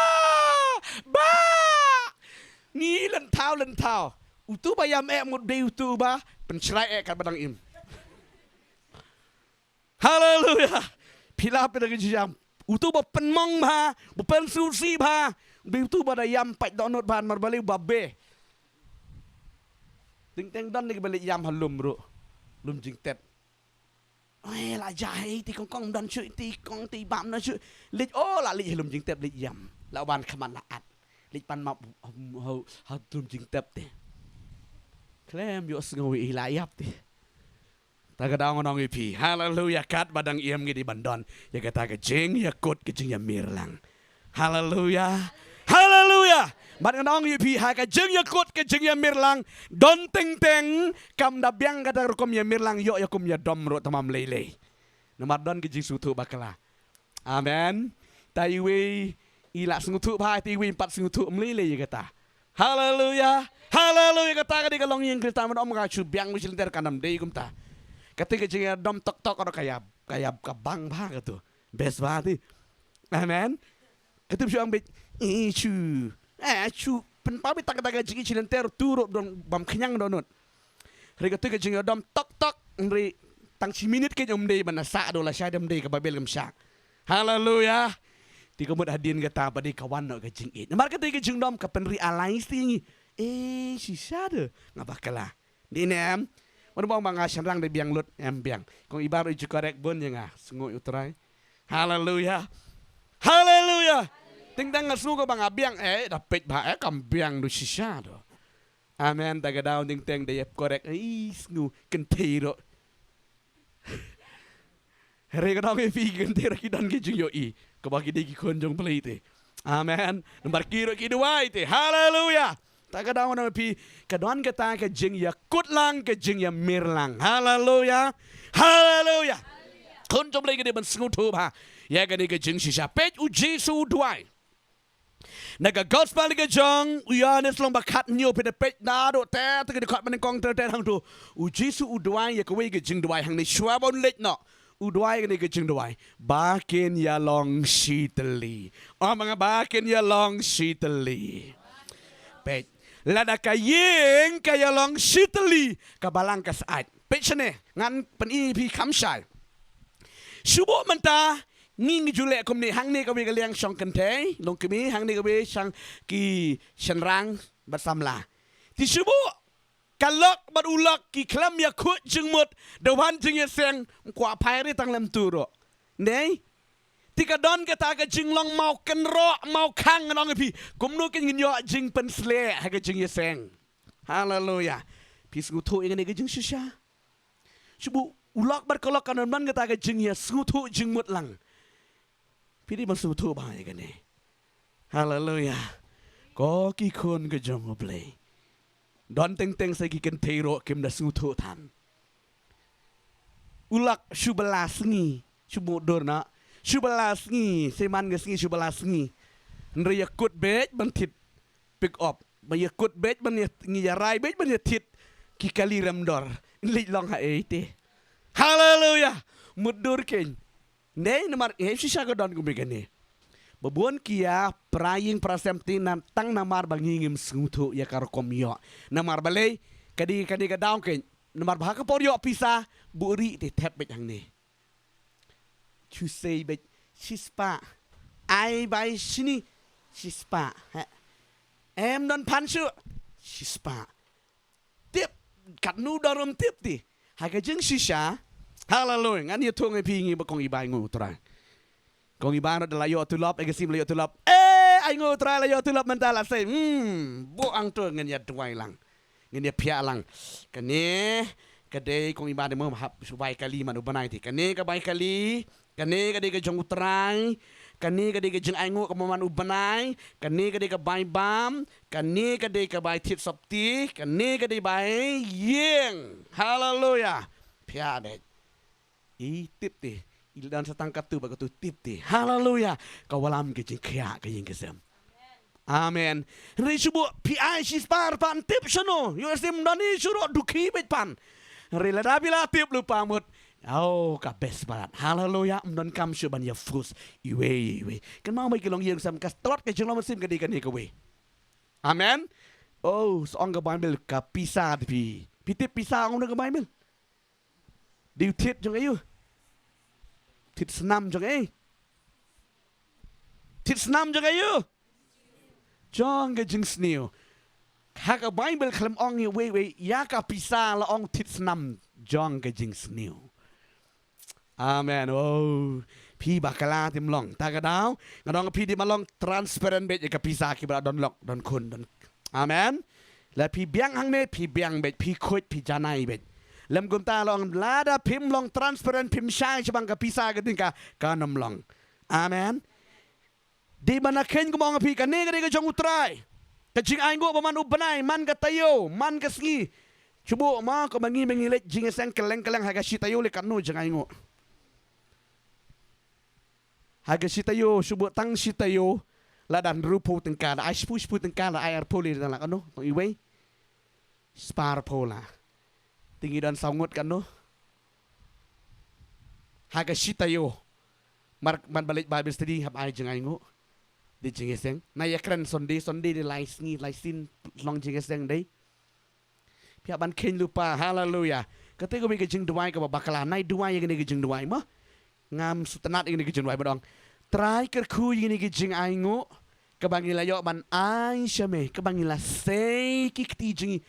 ba. Ngi lynthaw, lynthaw. Uto ba ïam eh mut dei uto ba pynshrai eh katba dang im. Haleluya. Phi lap ïa ka jingïam. Uto ba pynmong bha, ba pynsngewsih bha. Dei uto ba da ïam pait dohnud bha namar balei ba be. Teng teng don de kiba leit ïam ha lum ruh. Lum jingtep. Oi, la jia hi, te kong kong don shuh, te kong te bam don shuh. Leit, oh, la leit ha lum jingtep, leit ïam. La wan khmat la at. Leit pan map ha, ha, ha lum jingtep te. Khlem ïohsngew ïa i la ïap te. Ta ka daw ngan ong ïa phi. Haleluya, katba dang im ngi dei ban don ïa kata ka jingïakut, ka jingïamirlang. Haleluya. Haleluya. Bad ngan ong ïa phi, ha ka jingïakut, ka jingïamirlang, don teng teng, kam da biang kata ka rukom ïamirlang, ïoh ïa kum ïadom ruh, te ym lei lei. Namar don ka jingsngewthuh bakla. Amen. Ta iwei i la sngewthuh bha, ta iwei ym pat sngewthuh, ym lei lei ïa kata. Haleluya. Haleluya. Kata ka dei ka longïing Khristan, ban ym ka shu biang, shu lynter, kan ym dei kumta. Kata ka jingïadom tok tok ruh ka ïap, ka ïap, ka bang bha kato. Best bha te. Amen. Kata shu ong beit, eh, shu. Eh, shu. Pynpaw beit ta kata ka jingïeit, shu lynter, tu ruh don bym khñiang dohnud. Hynrei kato ka jingïadom tok tok, hynrei tang shi minit kein ym dei ban da sah, da la shai da ym dei, ka Baibl kam shah. Haleluya. Te ka mut hadien kata pat dei ka wan noh ka jingïeit. Namar kata ka jingdom ka pynrialais te ngi. Eh, shisha de. Nga bakla. Dei ne em? Wan bang ba nga shynrang da biang lut, em biang. Kong Ibar u ju correct bun ïa nga. Sngew U Trai. Haleluya. Haleluya. Teng teng nga sngew ka ba nga biang, eh, da peit bha, eh, kam biang du shisha do. Amen. Ta ka daw teng teng da ïa correct. Ei, sngew kynthei ruh. Hynrei ka daw ngi phi kynthei ruh ki don ki jingïohi. Kaba ki dei ki khun jong U Blei te. Amen. Namar ki ruh ki duwai te. Haleluya. Ta ka daw ngi phi ka don kata ka jingïakut lang, ka jingïamir lang. Haleluya. Haleluya. Khun jong U Blei ka dei ban sngewthuh bha ïa kane ka jingshisha. Peit U Jisu u duwai. Na ka gospel ka jong u Ïoannis lynnong ba khathynñiew, phi da peit naduh te, te ka dkhot ba nyngkong te, te hangto. U Jisu u duwai ïa kawei ka jingduwai hangne shuwa ba un leit noh. U duwai ïa kane ka jingduwai. Ba kin ïalong shitylli. Ong ma nga ba kin ïalong shitylli. Peit. Lada ka ïing ka ïalong shitylli, ka balang ka syaid. Peit shane, ngan pyni phi kham shai. Shu buh mynta, ngi ngi ju leh kumne, hangne kawei ka liang shong kynthei, long kmie, hangne kawei shong ki shynrang bad samla. Te shu buh, ka lok bad u lok ki khlem ïakut jingmut, da wan jingïaseng, ym kwah phai re tang lem tu ruh. Nei? Te ka don kata ka jinglong maw kynroh, maw khang, ngan ong ïa phi. Kumno kin ngin ïoh jingpynsleh ha ka jingïaseng. Haleluya. Phi sngewthuh ïa kane ka jingshisha. Shu buh u lok bad ka lok kan don kata ka jingïasngewthuh jingmut lang. Phi dei ban sngewthuh bha ïa kane. Haleluya. Ko ki khun ka jong U Blei. Don teng teng sa ki kynthei ruh kim da sngewthuh than. U lok shu ba la sngi, shu mutdur noh. Shu ba la sngi, seiman ka sngi shu ba la sngi. Hynrei ïakut beit ban thied pick up. Ba ïakut beit ban ïa, ngi ïarai beit ban ïathied ki kali rem dor. Leit long haei te. Haleluya. Mutdur kein. Nei namar, eh, shisha ka don kumne kane. Ba bun ki ïa pra ïing pra sem te na tang namar ba ngi ngim sngewthuh ïa ka rukom ïoh. Namar balei, ka dei, ka dei ka daw kein. Namar ba ha ka por ïoh pisa, buh rieh te thep beit hangne. Chusei beit shispah. Ai bai shini shispah. He. Em don phan shuh shispah. Tip, katno da rum tip te. Ha ka jingshisha. Haleluya. Ngan ïathuh ïa phi ngi ba kong i ba ainguh U Trai. Kong i ba ruh da la ïoh tulop, eh, ka sim la ïoh tulop. Eh, ainguh U Trai, la ïoh tulop mynta la sei. Hmm, buh hangto ngin ïa duwai lang. Ngin ïa phiah lang. Kane ka dei kong i ba dei mo hap shu bai kali man u bnai te. Kane ka bai kali. Kane ka dei ka jong U Trai. Kane ka dei ka jingainguh kaba man u bnai. Kane ka dei ka bai bam. Kane ka dei ka bai thied sopti. Kane ka dei bai ïing. Haleluya. Phiah beit. I tip te. I la don sa tang katto bad katto tip te. Haleluya. Ka wallam ka jingkhiah ka ïing ka sem. Amen. Hynrei shu buh phi ai shispah pat tip shano. Ïoh sim don i shu ruh dukhi beit pat. Hynrei lada phi la tip lypa mut. Oh, ka best palat. Haleluya. Ym donkam shuh ban ïa force iwei iwei. Kynmaw ba ki longïing sem ka tlot ka jinglong mynsiem ka dei kane kawei. Amen. Oh, sa ong ka Baibl ka pisa te phi. Phi tip pisa ong na ka Baibl. Dei u thied jong aïu? Thied snam jong aïu? Thied snam jong aïu? Jong ka jingsniew. Ha ka Baibl khlem ong iwei iwei ïa ka pisa la ong thied snam jong ka jingsniew. Amen. Oh, phi bakla te ym long. Ta ka daw ngan ong phi dei ban long transparent beit ïa ka pisa kiba la don lok, don khun, don. Amen. La phi biang hangne, phi biang beit, phi khuid, phi janai beit. Lem kumta long lada phim long transparent, phim shai shaphang ka pisa ka ding ka, kan ym long. Amen. Dei ban ïa kheiñ kumba ong phi kane ka dei ka jong U Trai. Ka jingainguh ba man u bnai, man ka taïew, man ka sngi. Shu buh ma kumba ngi ma ngi leit jingïaseng kylleng kylleng ha ka shi taïew lei katno jingainguh. Ha ka shi taïew shu buh tang shi taïew la dang hynriewphew tyngka, da ai shiphew shiphew tyngka, da ai arphew lei da la katno tang iwei. Spah arphew la. Te ngi don saw ngut katno. Ha ka shi taïew. Mar man ba leit Bible study hap ai jingainguh. Dei jingïaseng. Na ïakren Sunday, Sunday dei lai sngi, lai sien long jingïaseng dei. Phi hap ban kheiñ lypa, haleluya. Kata kawei ka jingduwai kaba bakla, nai duwai ïa kane ka jingduwai mo. Ngam sngewtynnat ïa kane ka jingduwai ba dang. Trai kyrkhu ïa kane ka jingainguh kaba ngi la ïoh ban ai sha me, kaba ngi la sei ki kti jong ngi.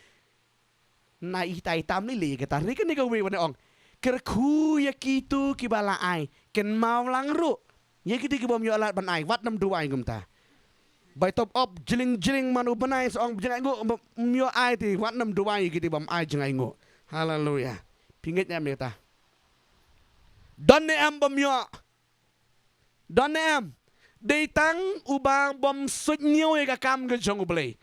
Na i tai tam lei lei kata ri kane kawei ba ne ong. Kyrkhu ïa kito kiba la ai. Kynmaw lang ruh ïa kito ki bym ïoh lad ban ai, wat nym duwai kumta. Bai top up jling jling man u bnai sa ong jingainguh, ym ïoh ai te, wat nym duwai ïa kito bym ai jingainguh. Haleluya. Phi ngeit ne em ïa kata? Don ne em bym ïoh? Don ne em? Dei tang uba bym suidñiew ïa ka kam ka jong U Blei.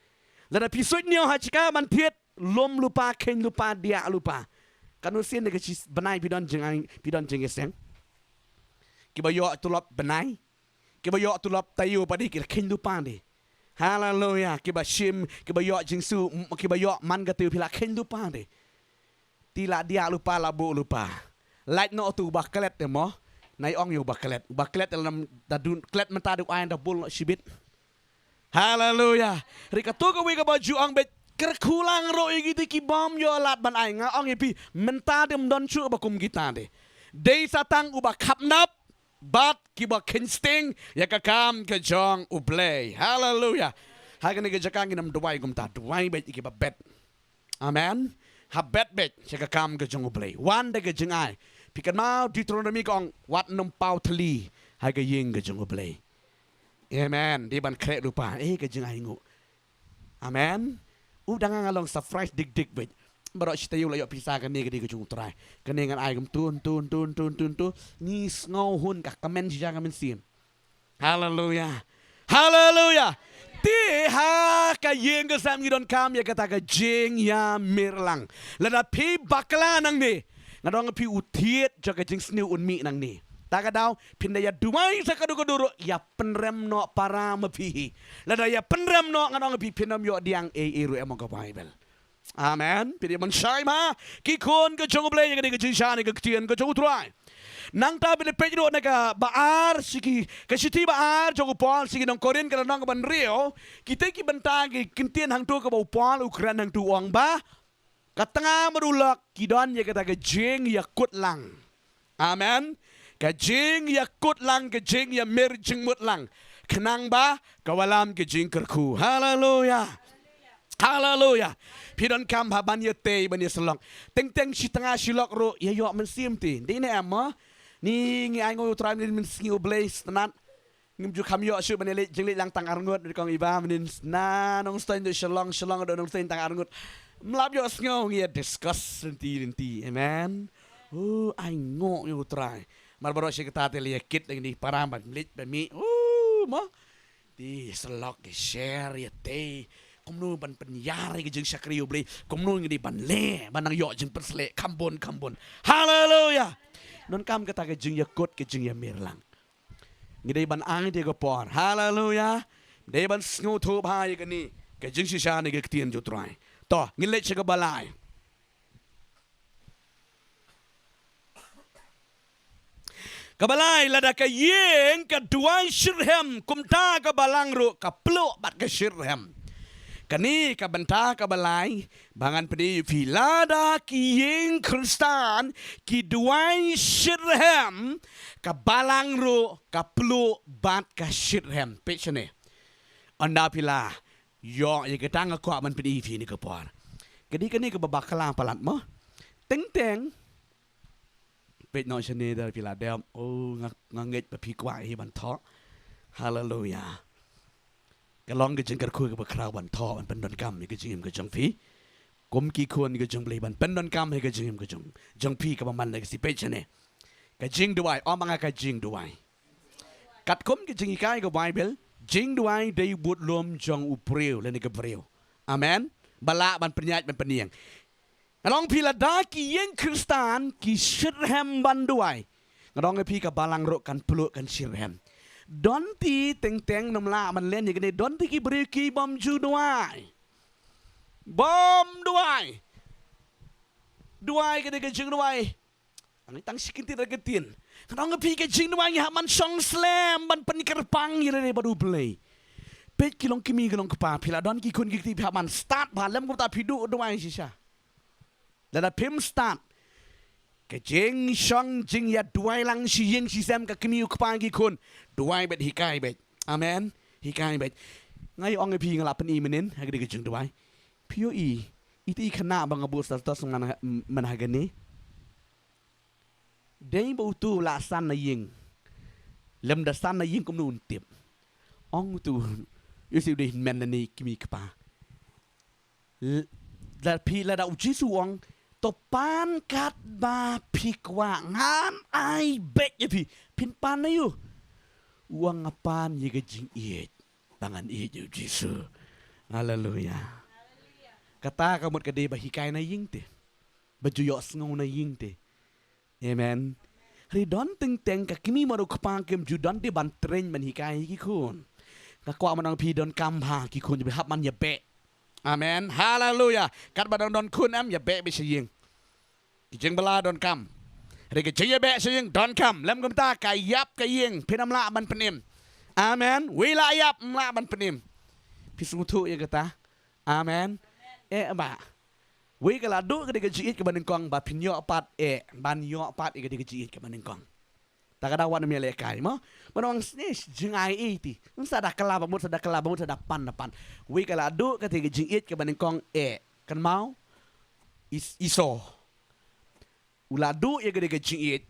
Lada phi suidñiew ha jaka ban thied, lum lypa, kheiñ lypa, diah lypa. Katno sien ne ka shi bnai phi don jingai, phi don jingïaseng? Kiba ïoh tulop bnai, kiba ïoh tulop taïew pat de ki la kheiñ lypa de. Haleluya. Kiba shim, kiba ïoh jingsu, m-, kiba ïoh man ka taïew phi la kheiñ lypa de. Te la diah lypa, la buh lypa. Lait noh utu uba klet te mo. Nai ong ïa uba klet. Uba klet te la nam da dun klet mynta, da u ai da bul noh shibit. Haleluya. Ri katu kawei kaba ju ong beit, kyrkhu lang ruh ïa kito ki bym ïoh lad ban ai. Nga ong ïa phi mynta te ym don shuh ba kum kita de. Dei sa tang uba khapnap bad kiba kheiñ sting ïa ka kam ka jong U Blei. Haleluya. Ha kane ka jaka ngin ym duwai kumta, duwai beit ïa kiba bet. Amen. Ha bet beit sha ka kam ka jong U Blei. Wan da ka jingai. Phi kynmaw Deuteronomy ka ong wat nym paw thylli ha ka ïing ka jong U Blei. Amen. Dei ban khreh lypa, eh, ka jingainguh. Amen. U dang nga long surprise dik dik beit. Baroh shi taïew la ïoh pisa, kane ka dei ka jong U Trai. Kane ngan ai kumtu, tu, tu, tu, tu, tu. Ngi sngew hun ka kmen shisha ka mynsiem. Haleluya. Haleluya. Te ha ka ïing ka sem ngi donkam ïa kata ka jingïamir lang. Lada phi bakla nangne, nga ong ïa phi u thied jong ka jingsniew un mih nangne. Ta ka daw phin da ïa duwai sa kadu kadu ruh, ïa pynrem noh para ma phi hi. Lada ïa pynrem noh, nga ong ïa phi phin ym ïoh diang ei ei ruh, em ong ka Baibl. Amen. Phi dei ban shai ma ki khun ka jong U Blei ïa kane ka jingshai ne ka ktien ka jong U Trai. Nangta phi dei peit ruh na kaba ar sha ki, ka shithi ba ar jong u Paul sha ki nong Korinth, ka lynnong kaba hynriew. Kita ki bynta ki ktien hangtu kaba u Paul u kren hangtu, u ong ba Ka tnga bad u lok ki don ïa kata ka jingïakut lang. Amen. Ka jingïakut lang, ka jingïamir jingmut lang. Khnang ba ka wallam ka jingkyrkhu. Haleluya. Haleluya. Phi donkam bha ban ïatei, ban ïasyllok. Teng teng shi tnga shi lok ruh ïa ïoh mynsiem te. Dei ne em mo? Ni ngi ai nguh ïa u Trai mynnin, mynsngi U Blei sngewtynnat. Ngim ju kham ïoh shuh ban ïaleit jingleit lang tang arngut, kong Iba mynnin, na Nongstoiñ dei sha Shillong, Shillong dei Nongstoiñ tang arngut. Ym lap ïohsngew, ngi ïa discuss lynti lynti. Amen. U, ai nguh ïa u Trai. Mar baroh shi katta te leit ïa kit lynti para ban leit ba mih. U, mo. Te ïasyllok, ïa share, ïatei. Kumno ban pynïar ïa ka jingshakri U Blei. Kumno ngi dei ban leh, ban nang ïoh jingpynsleh kham bun kham bun. Haleluya. Donkam kata ka jingïakut, ka jingïamir lang. Ngi dei ban ai te ka por. Haleluya. Dei ban sngewthuh bha ïa kane ka jingshisha na ka ktien jong u Trai. To, ngin leit sha kaba lai. Kaba lai, lada ka ïing ka duwai shitrhem, kumta ka balang ruh ka pluh bad ka shitrhem. Kane ka bynta kaba lai, ba ngan pyni ïa phi, lada ki ïing Khristan ki duwai shitrhem, ka balang ruh ka pluh bad ka shitrhem. Peit shane. Ynda phi la ïoh ïa kata nga kwah ban pyni ïa phi kane ka por. Ka dei kane kaba bakla palat mo. Teng teng. Peit noh shane, da phi la dep. O, nga, nga ngeit ba phi kwah hi ban thoh. Haleluya. Ka long ka jingkyrkhu kaba khraw ban thoh, ban pyndonkam ïa ka jingim ka jong phi. Kum ki khun ka jong U Blei, ban pyndonkam ïa ka jingim ka jong, jong phi kaba man la ka sngi. Peit shane. Ka jingduwai, ong ma nga ka jingduwai. Katkum ka jinghikai ka Baibl, jingduwai dei budlum jong u briew lane ka briew. Amen. Ba lah ban pynïaid ban pynïeng. Nga ong ïa phi, lada ki ïing Khristan ki shitrhem ban duwai, nga ong ïa phi, ka balang ruh kan pluh kan shitrhem. Don te teng teng nym lah ban len ïa kane, don te ki briew ki bym ju duwai. Bym duwai. Duwai ka dei ka jingduwai. Ani tang shi kyntien ar kyntien. Nga ong ïa phi, ka jingduwai ngi hap ban shong slem ban pynkyrpang ïa lade bad U Blei. Peit ki long kmie ki long kpa, phi la don ki khun ki kti, phi hap ban stad bha, lym kumta phi duh duwai shisha. Lada phim stad, ka jingshong jingïaduwai lang shi ïing shi sem, ka kmie u kpa ki khun, duwai beit, hikai beit. Amen. Hikai beit. Nga ïa ong ïa phi, nga la pyni mynnin ha ka dei ka jingduwai. Phi ïohi, ita i khynnah ba nga buh status man ha, man ha kane. Dei ba utu u la san na ïing. Lymda san na ïing kumno un tip. Ong utu, ïohi u dei hynmen lane kmie kpa. L-, lada phi, lada u Jisu u ong, to pan katba phi kwah, ngan ai beit ïa phi. Phin pan aïu? U ong, nga pan ïa ka jingïeit ba ngan ïeit ïa u Jisu. Haleluya. Kata ka mut ka dei ba hikai na ïing te. Ba ju ïohsngew na ïing te. Amen. Hynrei don teng teng ka kmie bad u kpa kim ju don te ban train ban hikai ïa ki khun. Nga kwah ban ong ïa phi, donkam bha ki khun, hap ban ïabeh. Amen. Haleluya. Katba dang don khun, em, ïabeh beit sha ïing. Ki jingbylla donkam. Hynrei ki jingïabeh sha ïing donkam. Lym kumta ka ïap ka ïing, phin ym lah ban pynim. Amen. Wei la ïap, ym lah ban pynim. Phi sngewthuh ïa kata? Amen. Eh, bah. Wei ka la duh ka dei ka jingïeit kaba nyngkong, ba phin ïoh pat, eh, ban ïoh pat ïa ka dei ka jingïeit kaba nyngkong. Ta ka daw wat nym ïalehkai mo. Ban ong snish, jingai iti. Sa da kylla ba mut, sa da kylla ba mut, sa da pan da pan. Wei ka la duh ka dei ka jingïeit kaba nyngkong, eh, kynmaw. Is-, Esau. U la duh ïa ka dei ka jingïeit.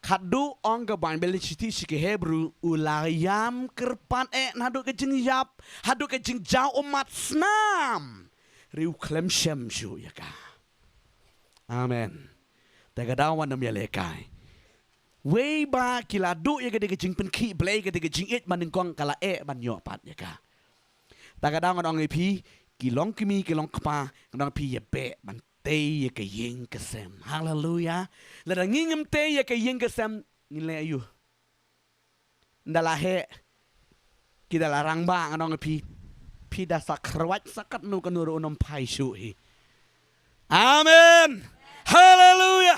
Khatduh ong ka Baibl, shithi sha ki Hebru, u la ïam kyrpad eh naduh ka jingïap haduh ka jingjaw ummat snam. Hynrei u khlem shem shuh ïa ka. Amen. Te ka daw wat nym ïalehkai. Wei ba ki la duh ïa ka dei ka jingpynkhih Blei, ka dei ka jingïeit ba nyngkong, ka la eh ban ïoh pat ïa ka. Ta ka daw ngan ong ïa phi, ki long kmie, ki long kpa, ngan ong ïa phi, ïabeh ban tei ïa ka ïing ka sem. Haleluya. Lada ngi ngim tei ïa ka ïing ka sem, ngin leh aïu? Nda la heh, ki da la rangbah, ngan ong ïa phi, phi da sa kyrwat sa katno katno ruh un ym phai shuh hi. Amen. Haleluya.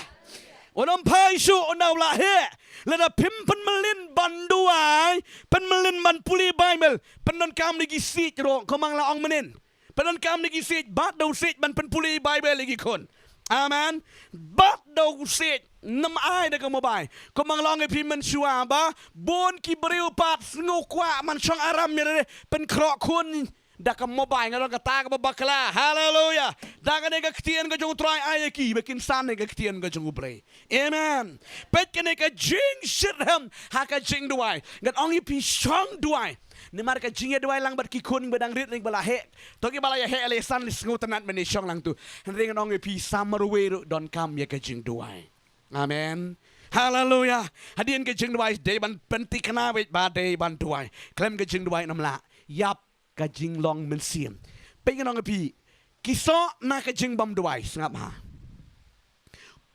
Un ym phai shuh, un da u la heh. Lada phim pynmlien ban duwai, pynmlien ban pule Baibl, pyndonkam da ki siej ruh, kumba nga la ong mynnin. Pyndonkam na ki siej, bat da u siej ban pynpule Baibl ïa ki khun. Amen. Bat da u siej, nym ai da ka mobile. Kumba nga la ong ïa phi mynshuwa ba bun ki briew pat sngew kwah ban shong aram ïa lade, pynkhroh khun da ka mobile, nga ong kata kaba bakla. Haleluya. Da kane ka ktien ka jong U Trai ai ïa ki ba kin san ïa ka ktien ka jong U Blei. Amen. Peit kane ka jingshitrhem ha ka jingduwai. Ngan ong ïa phi, shong duwai. Namar ka jingïaduwai lang bad ki khun ba dang rit, rit ba la heh, to kiba la ïa heh la ïa san, la sngewtynnat mynne shong lang tu. Hynrei ngan ong ïa phi, sa marwei ruh donkam ïa ka jingduwai. Amen. Haleluya. Hadien ka jingduwai dei ban pynthikna, wei ba dei ban duwai. Khlem ka jingduwai nym lah ïap ka jinglong mynsiem. Peit ngan ong ïa phi, ki soh na ka jingbymduwai, sngap ha.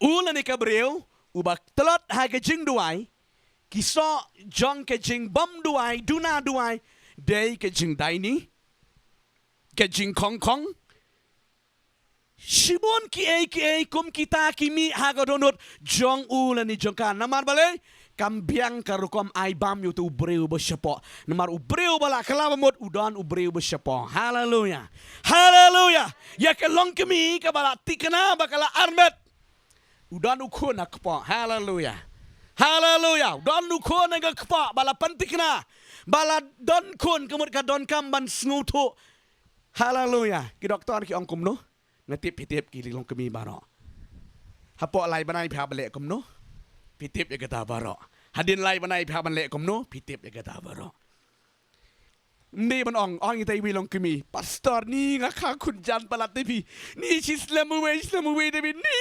U lane ka briew uba tlot ha ka jingduwai, ki soh jong ka jingbymduwai, duna duwai, dei ka jingdaini, ka jingkhongkhong, shibun kiei kiei kum kita ki mih ha ka dohnud jong u lane jong ka. Namar balei? Kam biang ka rukom ai bam ïa utu u briew ba shapoh. Namar u briew ba la kylla ba mut u don u briew ba shapoh. Haleluya. Haleluya. Ïa ka longkmie kaba la thikna ba ka la armet, u don u khun ha kpoh. Haleluya. Haleluya. U don u khun ha kpoh ba la pynthikna, ba la don khun, ka mut ka donkam ban sngewthuh. Haleluya. Ki doktor ki ong kumno? Nga tip phi tip ki longkmie baroh. Hapoh lai bnai phi hap ban leh kumno? Phi tip ïa kata baroh. Hadien lai bnai phi hap ban leh kumno? Phi tip ïa kata baroh. Ym dei ban ong, ong ïa itai iwei i longkmie, pastor, ni nga kha khun jan palat te phi. Ni shi slem uwei, slem uwei te phi. Ni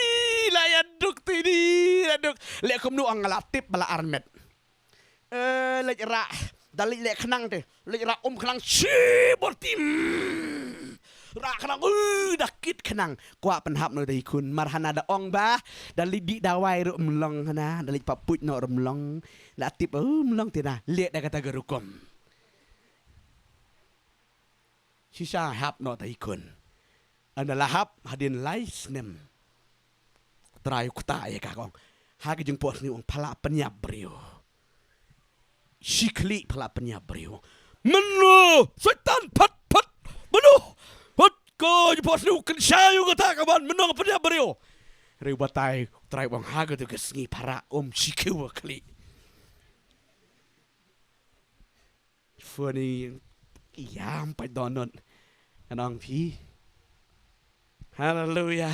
la ïa duk te, ni la duk. Leh kumno ong, nga la tip ba la armet. Eh, leit rah, da leit leh khnang te, leit rah um khnang shibun te. Rah khnang, uh, da kit khnang. Kwah pynhap noh da i khun, mar hana da ong ba da leit dih dawai ruh ym long hana, da leit pap puit noh ruh ym long. La tip, uh, ym long te na, leh da kata ka rukom. Shisha hap noh da i khun. Ynda la hap hadien lai snem, Trai u ktah ïa ka, ka ong, ha ka jingphohsniew, ong, pha lah pynïap briew. Shi khlieh pha lah pynïap briew. Mynno Soitan, phut phut. Mynno? Phut, ko jingphohsniew, kynshai ïa kata ka ban, mynno nga pynïap briew. Hynrei u batai, Trai u ong, ha katu ka sngi pha rah um shi khiew khlieh. Phone ïa, ym pat dohnud. Ngan ong phi, haleluya,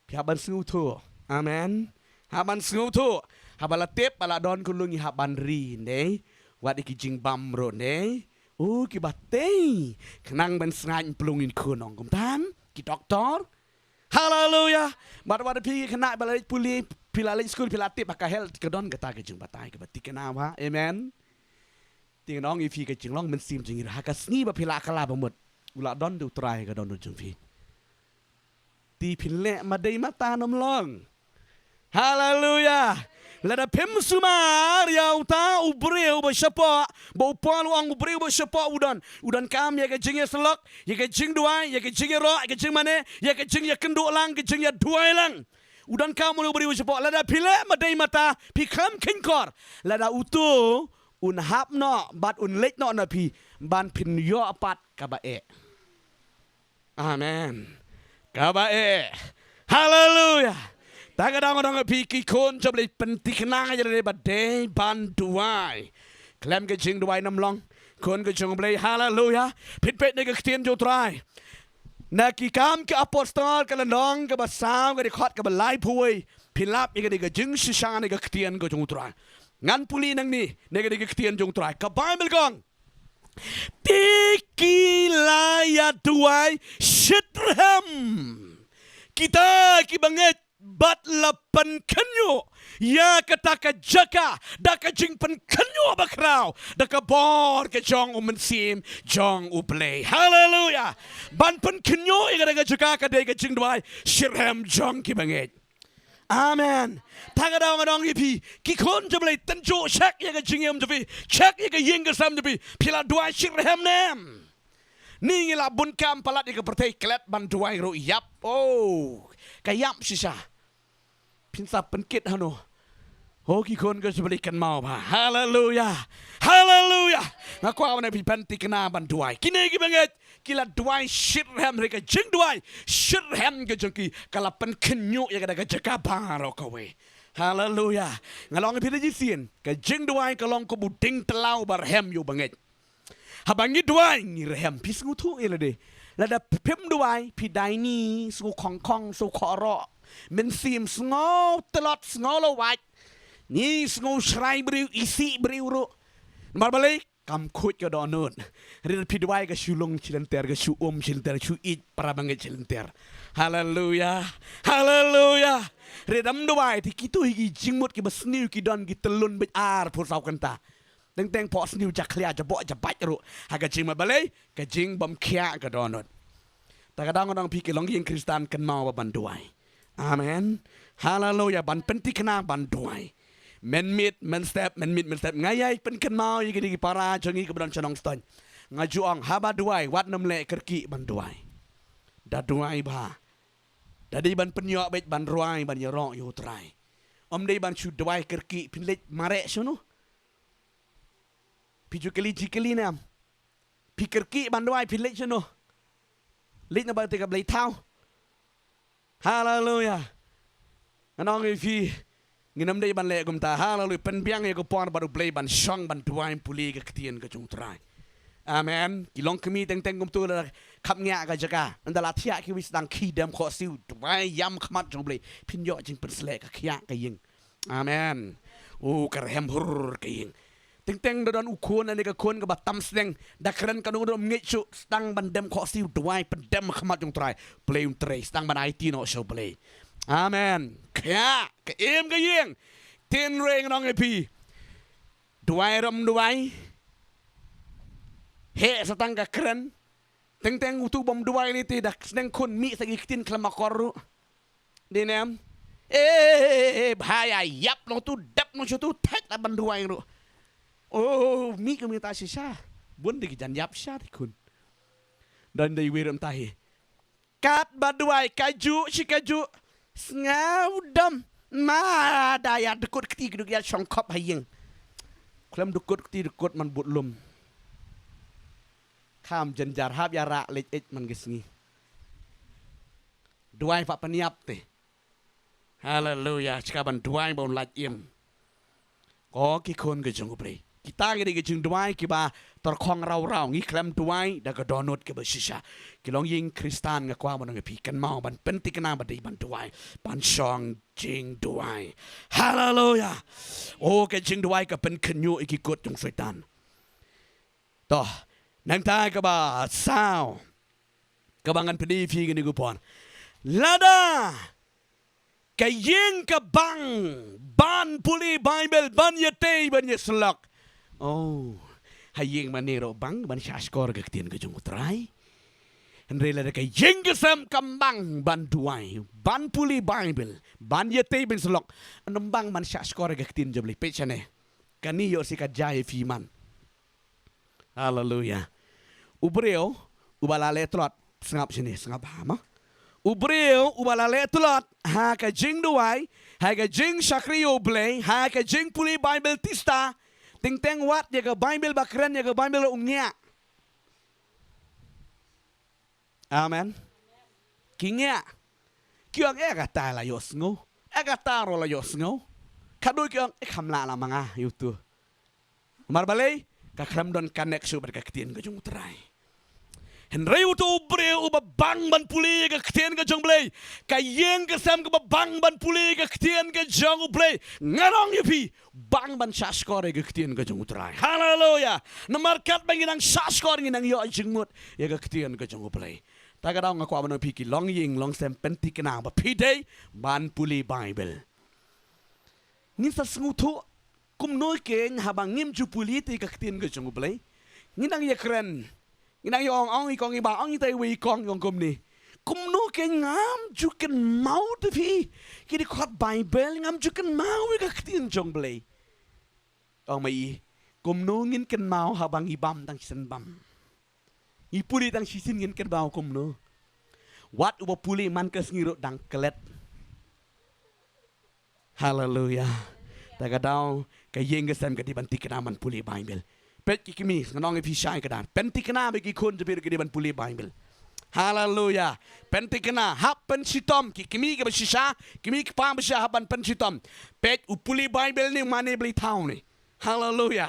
phi hap ban sngewthuh. Amen. Hap ban sngewthuh. Haba la tip ba la don khun lung, ngi hap ban ri, ne? Wat ïa ki jingbam ruh, ne? U, kiba tei, khnang ban sngaid pynlong ïa i khun, ong kumta ki doktor. Haleluya. Bad wat phi khynnah ba la leit pule, phi la leit skul, phi la tip ba ka health ka don kata ka jingbatai kaba thikna, wa. Amen. Te ngan ong ïa phi, ka jinglong mynsiem jong ngi ruh ha ka sngi ba phi la kylla ba mut, u la don da u Trai ha ka dohnud jong phi. Te phin leh ma dei mata ne ym long? Haleluya. Lada phim sumar ïa uta u briew ba shapoh, ba u Paul u ong u briew ba shapoh u don, u donkam ïa ka jingïasyllok, ïa ka jingduwai, ïa ka jingïaroh, ïa ka jingmane, ïa ka jingïakynduh lang, ka jingïaduwai lang. U donkam u briew ba shapoh. Lada phi leh ma dei mata, phi kham kheiñkor, lada utu un hap noh bad un leit noh na phi, ban phin ïoh pat kaba eh. Amen. Kaba eh. Haleluya. Ta ka daw nga ong ïa phi, ki khun jong U Blei, pynthikna ïa lade ba dei ban duwai. Khlem ka jingduwai ne ym long khun ka jong U Blei. Haleluya. Phin peit na ka ktien jong U Trai, na Ki Kam ki Apostol ka lynnong kaba saw, ka dkhot kaba laiphew wei. Phin lap ïa kane ka jingshisha na ka ktien ka jong U Trai. Ngan pule nangne na kane ka ktien jong U Trai. Ka Baibl ka ong, te ki la ïaduwai shitrhem, kita kiba ngeit, bad la pynkynñiuh ïa kata ka jaka da ka jingpynkynñiuh bakhraw da ka bor ka jong U Mynsiem jong U Blei. Haleluya. Ban pynkynñiuh ïa kata ka jaka ka dei ka jingduwai shitrhem jong kiba ngeit. Amen. Ta ka daw nga ong ïa phi, ki khun jong U Blei, tynjuh check ïa ka jingim jong phi, check ïa ka ïing ka sem jong phi, phi la duwai shitrhem ne em? Ni ngi la bun kam palat ïa ka pyrthei, klet ban duwai ruh ïap. Oh, ka ïap shisha. Phin sa pynkit hano? Ho ki khun ka jubili, kynmaw bha. Haleluya. Haleluya. Nga kwah ban ong ïa phi, pynthikna ban duwai. Kine ki bangeit ki la duwai shitrhem, hynrei ka jingduwai shitrhem ka jong ki ka la pynkhynñiuh ïa ka da ka jaka baroh kawei. Haleluya. Nga la ong ïa phi da jingsien, ka jingduwai ka long kum u dieng tlaw ba rhem ïa u bangeit. Haba ngi duwai ngi rhem. Phi sngewthuh ïa lade. Lada phim duwai phi dei ne sngew khongkhong, sngew khoroh, mynsiem sngew tlot, sngew lawait, ne sngew shrai briew, isih briew ruh. Namar balei? Kam khuid ka dohnud. Hynrei phi duwai ka shu lung shilynter, ka shu um shilynter, shu ïeit para bangeit shilynter. Haleluya. Haleluya. Hynrei lada phim duwai te kito hi ki jingmut kiba sniew ki don ki tyllun beit arphew saw kynta. Teng teng phohsniew jakhlia jaboh jabait ruh ha ka jingmut. Balei? Ka jingbymkhiah ka dohnud. Ta ka daw nga ong ïa phi, ki longïing Khristan kynmaw ba ban duwai. Amen. Haleluya. Ban pynthikna ban duwai. Mynmiet mynstep, mynmiet mynstep. Nga ïai pynkynmaw ïa kine ki para jong ngi kiba don sha Nongstoiñ. Nga ju ong, haba duwai wat nym leh kyrkieh ban duwai. Da duwai bha. Da dei ban pynïoh beit ban rwai ban ïaroh ïa U Trai. Ym dei ban shu duwai kyrkieh. Phin leit mareh shano? Phi ju kylli jingkylli ne em? Phi kyrkieh ban duwai, phi leit shano? Leit na ba te ka blei thaw. Haleluya. Ngan ong ïa phi, ngin ym dei ban leh kumta. Haleluya. Pynbiang ïa ka por bad U Blei ban shong ban duwai pule ka ktien ka jong U Trai. Amen. Ki longkmie teng teng kumta la khapngiah ka jaka. Ynda la thiah kiwei sdang khie dem khohsiew, duwai ïam khmat jong U Blei. Phin ïoh jingpynshlur ka khiah ka ïing. Amen. U ka rhem hur ka ïing. Teng teng da don u khun ne ka khun kaba tam sdang, da kren kano kano ym ngeit shuh, sdang ban dem khohsiew, duwai, pyndem ha khmat jong U Trai. Blei un trei, sdang ban aiti noh sha U Blei. Amen. Ka, ka im ka ïing. Hynrei ngan ong ïa phi, duwai ruh ym duwai, heh sa tang ka kren. Teng teng utu bym duwai lei te da sneng khun mih sa ki ktien khlem akor ruh. Dei ne em? Eh, bha ïa ïap noh tu, dep noh shuh tu, thait la ban duwai ruh. Oh, mih kum mynta shisha. Bun de ki jan ïap shisha de khun. Don de iwei ruh mynta hi. Katba duwai kajuh shi kajuh, sngewdom. Ma da ïa dkut kti ki duk ïa shongkhop ha ïing. Khlem dkut kti, dkut man bud lum. Kham jynjar, hap ïa rah leit eit man ki sngi. Duwai pat pynïap te. Haleluya. Shika ban duwai ba un lait im. Ko ki khun ka jong U Blei, kita ki dei ki jingduwai kiba tyrkhong raw raw. Ngi khlem duwai da ka dohnud kaba shisha. Ki longïing Khristan, nga kwah ban ong ïa phi, kynmaw ban pynthikna ba dei ban duwai, ban shong jingduwai. Haleluya. Oh, ka jingduwai ka pynkhynñiuh ïa ki kut jong Soitan. To, nangta kaba saw, kaba ngan pyni ïa phi kane ka por. Lada ka ïing ka bang ban pule Baibl, ban ïatei, ban ïasyllok. Oh, ha ïing mane ruh bang ban shahshkor ka ktien ka jong U Trai. Hynrei lada ka ïing ka sem kam bang ban duwai, ban pule Baibl, ban ïatei, ban syllok, ym bang ban shahshkor ka ktien jong U Blei. Peit shane. Kane ïoh shi ka jia ïa phi man. Haleluya. U briew uba la leh tlot, sngap shane, sngap bha mo. U briew uba la leh tlot ha ka jingduwai, ha ka jingshakri ïa U Blei, ha ka jingpule Baibl, tista, teng teng wat ïa ka Baibl ba kren, ïa ka Baibl u ngiah. Amen. Ki ngiah. Ki ong, eh, kata la ïohsngew. Eh, kata ruh la ïohsngew. Khatduh ki ong, eh, kham lah la ma nga ïa utu. Namar balei? Ka khlem don connect shuh bad ka ktien ka jong U Trai. Hynrei utu u briew uba bang ban pule ïa ka ktien ka jong U Blei, ka ïing ka sem kaba bang ban pule ïa ka ktien ka jong U Blei, ngan ong ïa phi, bang ban shahshkor ïa ka ktien ka jong U Trai. Haleluya. Namar katba ngi nang shahshkor ngi nang ïoh jingmut ïa ka ktien ka jong U Blei. Ta ka daw nga kwah ban ong ïa phi, ki longïing longsem, pynthikna ba phi dei ban pule Baibl. Ngin sa sngewthuh kumno keiñ haba ngim ju pule te ka ktien ka jong U Blei. Ngi nang ïakren, ngi nang ïa ong ong i kong iba, ong ita iwei i kong, i ong kumne. Kumno keiñ ngam ju kynmaw te phi, ki dei khot Baibl, ngam ju kynmaw ïa ka ktien jong U Blei. Ong ma i, kumno ngin kynmaw haba ngi bam tang shisien bam? Ngi pule tang shisien, ngin kynmaw kumno? Wat uba pule man ka sngi ruh dang klet. Haleluya. Ta ka daw ka ïing ka sem ka dei ban thikna ban pule Baibl. Peit ki kmie, ngan ong ïa phi shai kdar. Pynthikna ba ki khun jong phi ruh ki dei ban pule Baibl. Haleluya. Pynthikna, hap pynshitom, ki kmie kiba shisha, kmie kpa ba shisha, hap ban pynshitom. Peit, u pule Baibl ne u mane blei thaw ne. Haleluya.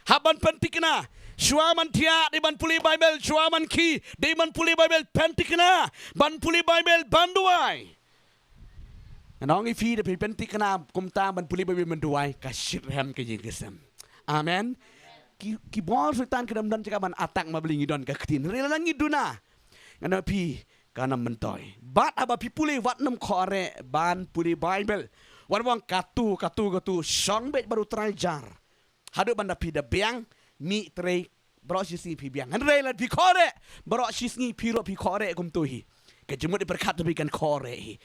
Hap ban pynthikna. Shuwa ban thiah dei ban pule Baibl, shuwa ban khie dei ban pule Baibl, pynthikna ban pule Baibl, ban duwai. Ngan ong ïa phi, da phi pynthikna kumta ban pule Baibl, ban duwai, ka shitrhem ka ïing ka sem. Amen. Ki, ki bor Soitan ki dang don jaka ban attack ma balei ngi don ka ktien. Hynrei lada ngi duna, ngan ong ïa phi, kan ym myntoi. Bad haba phi pule, wat nym khreh ban pule Baibl. Wat nym ong katu, katu, katu, shong beit bad u Trai jar. Haduh ban da phi da biang, mih trei, baroh shi sngi phi biang. Hynrei lada phi khreh, baroh shi sngi phi ruh phi khreh kumto hi. Ka jingmut pyrkhat jong phi kan khreh hi.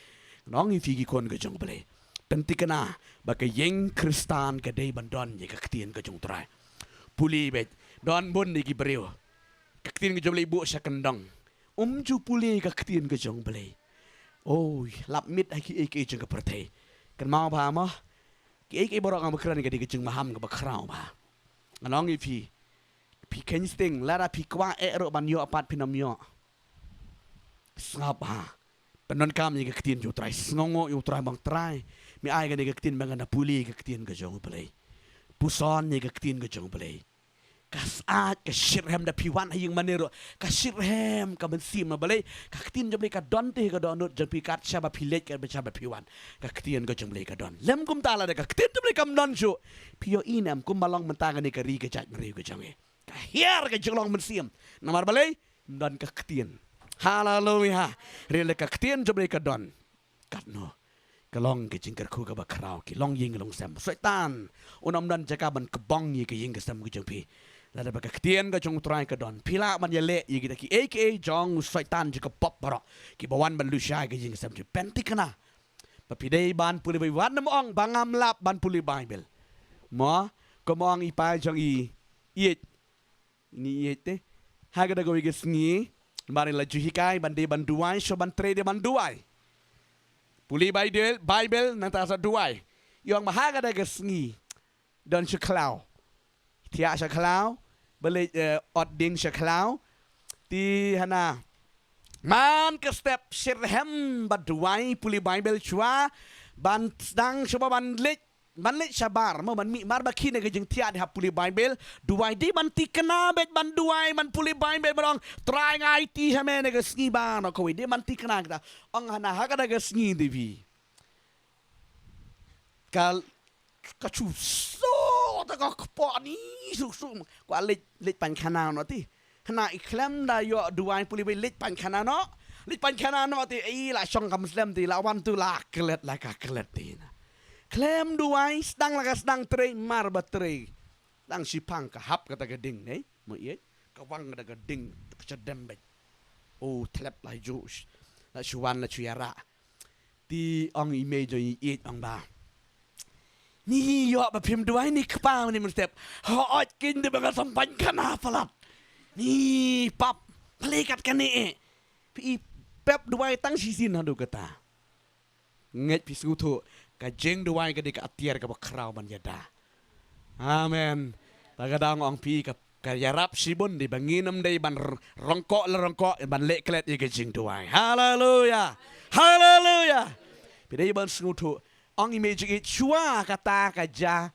Ngan ong ïa phi ki khun ka jong U Blei, pynthikna ba ka ïing Khristan ka dei ban don ïa ka ktien ka jong U Trai. Pule beit, don bun ïa ki briew, ka ktien ka jong U Blei buh sha kyndong, um ju pule ka ktien ka jong U Blei. Oi, lap miet ha kiei kiei jong ka pyrthei. Kynmaw bha mo, kiei kiei baroh kaba kren ka dei ka jingmaham kaba khraw bha. Ngan ong ïa phi, phi kheiñ sting, lada phi kwah eh ruh ban ïoh pat phin ym ïoh. Sngap ha. Pyndonkam ïa ka ktien jong U Trai, sngewnguh ïa U Trai, ba Trai, me ai kane ka ktien ba ngan da pule ka ktien ka jong U Blei. Puson ïa ka ktien ka jong U Blei. Ka syaid, ka shitrhem da phi wan ha ïing mane ruh, ka shitrhem ka mynsiem. Balei? Ka ktien jong U Blei ka don te ha ka dohnud jong phi, kat shaba phi leit, kat shaba phi wan, ka ktien ka jong U Blei ka don. Lym kumta, lada ka ktien jong U Blei kam don shuh, phi ïohi ne em kumba long mynta kane ka ri ka jaitbynriew ka jong ngi? Ka hiar ka jinglong mynsiem. Namar balei? Ym don ka ktien. Haleluya. Hynrei lada ka ktien jong U Blei ka don, katno ka long ka jingkyrkhu kaba khraw, ki longïing longsem. Soitan un ym don jaka ban kbong ïa ka ïing ka sem ka jong phi. Lada ba ka ktien ka jong U Trai ka don, phi lah ban ïaleh ïa kita kiei kiei jong u Soitan, jong ka pop baroh, kiba wan ban lushai ka ïing ka sem jong phi. Pynthikna ba phi dei ban pule Baibl. Wat nym ong ba ngam lap ban pule Baibl. Mo, kumba ong i pa jong i ïeit, ini ïeit te, ha kata kawei ka sngi, namar la ju hikai ban dei ban duwai, shuwa ban trei dei ban duwai. Pule Baibl, Baibl, nangta sa duwai. I ong ba ha kata ka sngi, don sha khlaw, thiah sha khlaw, ba leit, eh, ot dieng sha khlaw. Te hana man ka step, shitrhem ba duwai, pule Baibl shuwa ban sdang, shuwa ban leit, ban leit shabar, mo, ban mih mar ba khie na ka jingthiah, dei hap pule Baibl, duwai, dei ban thikna beit ban duwai, ban pule Baibl, ban ong, Trai, nga aiti ha me na ka sngi baroh kawei, dei ban thikna kita. Ong hana ha kata ka sngi, dei phi, ka, ka shu suk ta ka kpoh ni, suk suk, kwah leit, leit pynkhana noh te. Hana i khlem da ïoh duwai pule Baibl, leit pynkhana noh. Leit pynkhana noh te, i la shong kam slem te, la wan tu la klet, la ka klet te na. Khlem duwai, sdang la ka sdang trei, mar ba trei, dang shiphang ka hap kata ka ding ne, mo ïeit, ka wang kata ka ding, ka sha dem beit. O, thlep la ju, la shu wan, la shu ïarap. Te ong i mei jong i ïeit, ong ba, ni ïoh ba phim duwai ni kpa, ni mynstep. Hooid, kin dei ba nga sam pynkhana palat. Ni pap, pale kat kane eh. Phi pep duwai tang shisien haduh kata. Ngeit phi sngewthuh, ka jingduwai ka dei ka atiar kaba khraw ban ïada. Amen. Ta ka daw nga ong phi ka, ka ïarap shibun, dei ba ngin ym dei ban r-, rongkoh la rongkoh, ban leh klet ïa ka jingduwai. Haleluya. Haleluya. Phi dei ban sngewthuh. Ong i mei jong i, shuwa kata ka jia,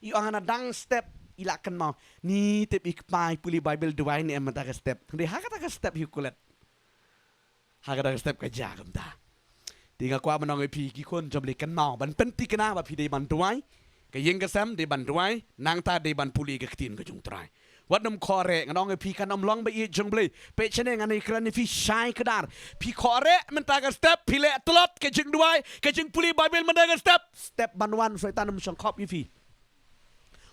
i ong hana dang step, i la kynmaw, ni tip i kpa i pule Baibl, duwai ne em mynta ka step. Hynrei ha kata ka step hi klet. Ha kata ka step ka jia kumta. Te nga kwah ban ong ïa phi ki khun jong U Blei, kynmaw ban pynthikna ba phi dei ban duwai. Ka ïing ka sem dei ban duwai, nangta dei ban pule ka ktien ka jong U Trai. Wat nym khreh, ngan ong ïa phi, kan ym long ba ïeit jong U Blei. Peit shane, ngan ïakren ïa phi shai kdar. Phi khreh mynta ka step, phi leh tlot ka jingduwai, ka jingpule Baibl mynta ka step, step ban wan Soitan ym shong khop ïa phi.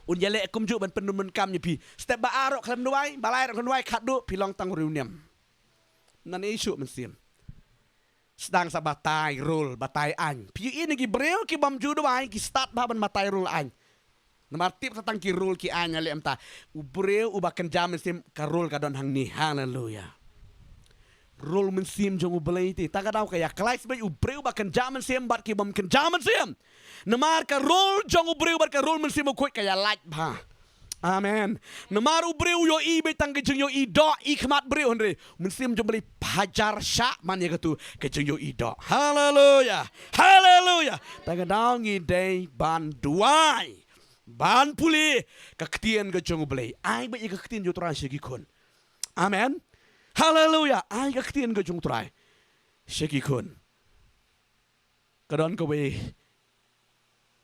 Un ïaleh kumjuh ban pyndonkam ïa phi. Step ba ar ruh khlem duwai, ba lai ruh khlem duwai, khatduh phi long tang u riewniam. Nane shuh mynsiem. Sdang sa batai rul, batai aiñ. Phi ïohi na ki briew ki bym ju duwai, ki stad bha ban batai rul aiñ. Namar tip sa tang ki rul ki aiñ, ale mynta u briew uba kynja mynsiem, ka rul ka don hangne. Haleluya. Role mynsiem jong U Blei te. Ta ka daw ka ïa khlaiñ beit u briew ba kynja mynsiem bad ki bym kynja mynsiem. Namar ka role jong u briew bad ka role mynsiem bakhuid ka ïa lait bha. Amen. Namar u briew u ïohi beit tang ka jingïohi doh, i khmat briew, hynrei mynsiem jong U Blei phajar shah man ïa katu ka jingïohi doh. Haleluya. Haleluya. Ta ka daw ngi dei ban duwai, ban pule ka ktien ka jong U Blei. Ai beit ïa ka ktien jong U Trai sha ki khun. Amen. Haleluya. Ai ka ktien ka jong U Trai sha ki khun. Ka don kawei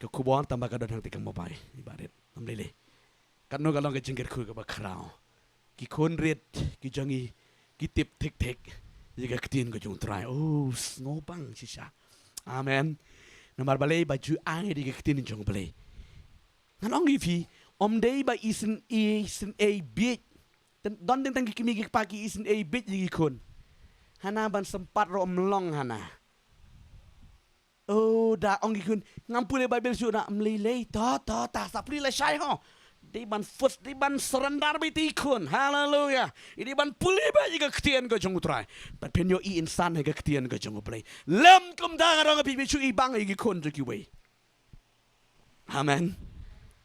ka khubor tang ba ka don hangtei ka mobile, i Bah Rit. Ym lei lei. Katno ka long ka jingkyrkhu kaba khraw. Ki khun rit ki jong ngi ki tip thik thik ïa ka ktien ka jong U Trai. Oh, sngewbang shisha. Amen. Namar balei? Ba ju ai ïa ka ktien jong U Blei. Ngan ong ïa phi, ym dei ba isynei, isynei bieit. Don teng teng ki kmie ki kpa ki isynei bieit ïa ki khun. Hana ban sympat ruh ym long hana. Oh, da ong ki khun, ngam pule Baibl shuh na. Ym lei lei, to to, ta sa pule lashai ho. Dei ban fus, dei ban surrender beit ïa ki khun. Haleluya. Dei ban pule beit ïa ka ktien ka jong U Trai. Bad phin ïohi insan ha ka ktien ka jong U Blei. Lym kumta, nga ong ïa phi, phi shu ibang ïa ki khun jong kiwei. Amen.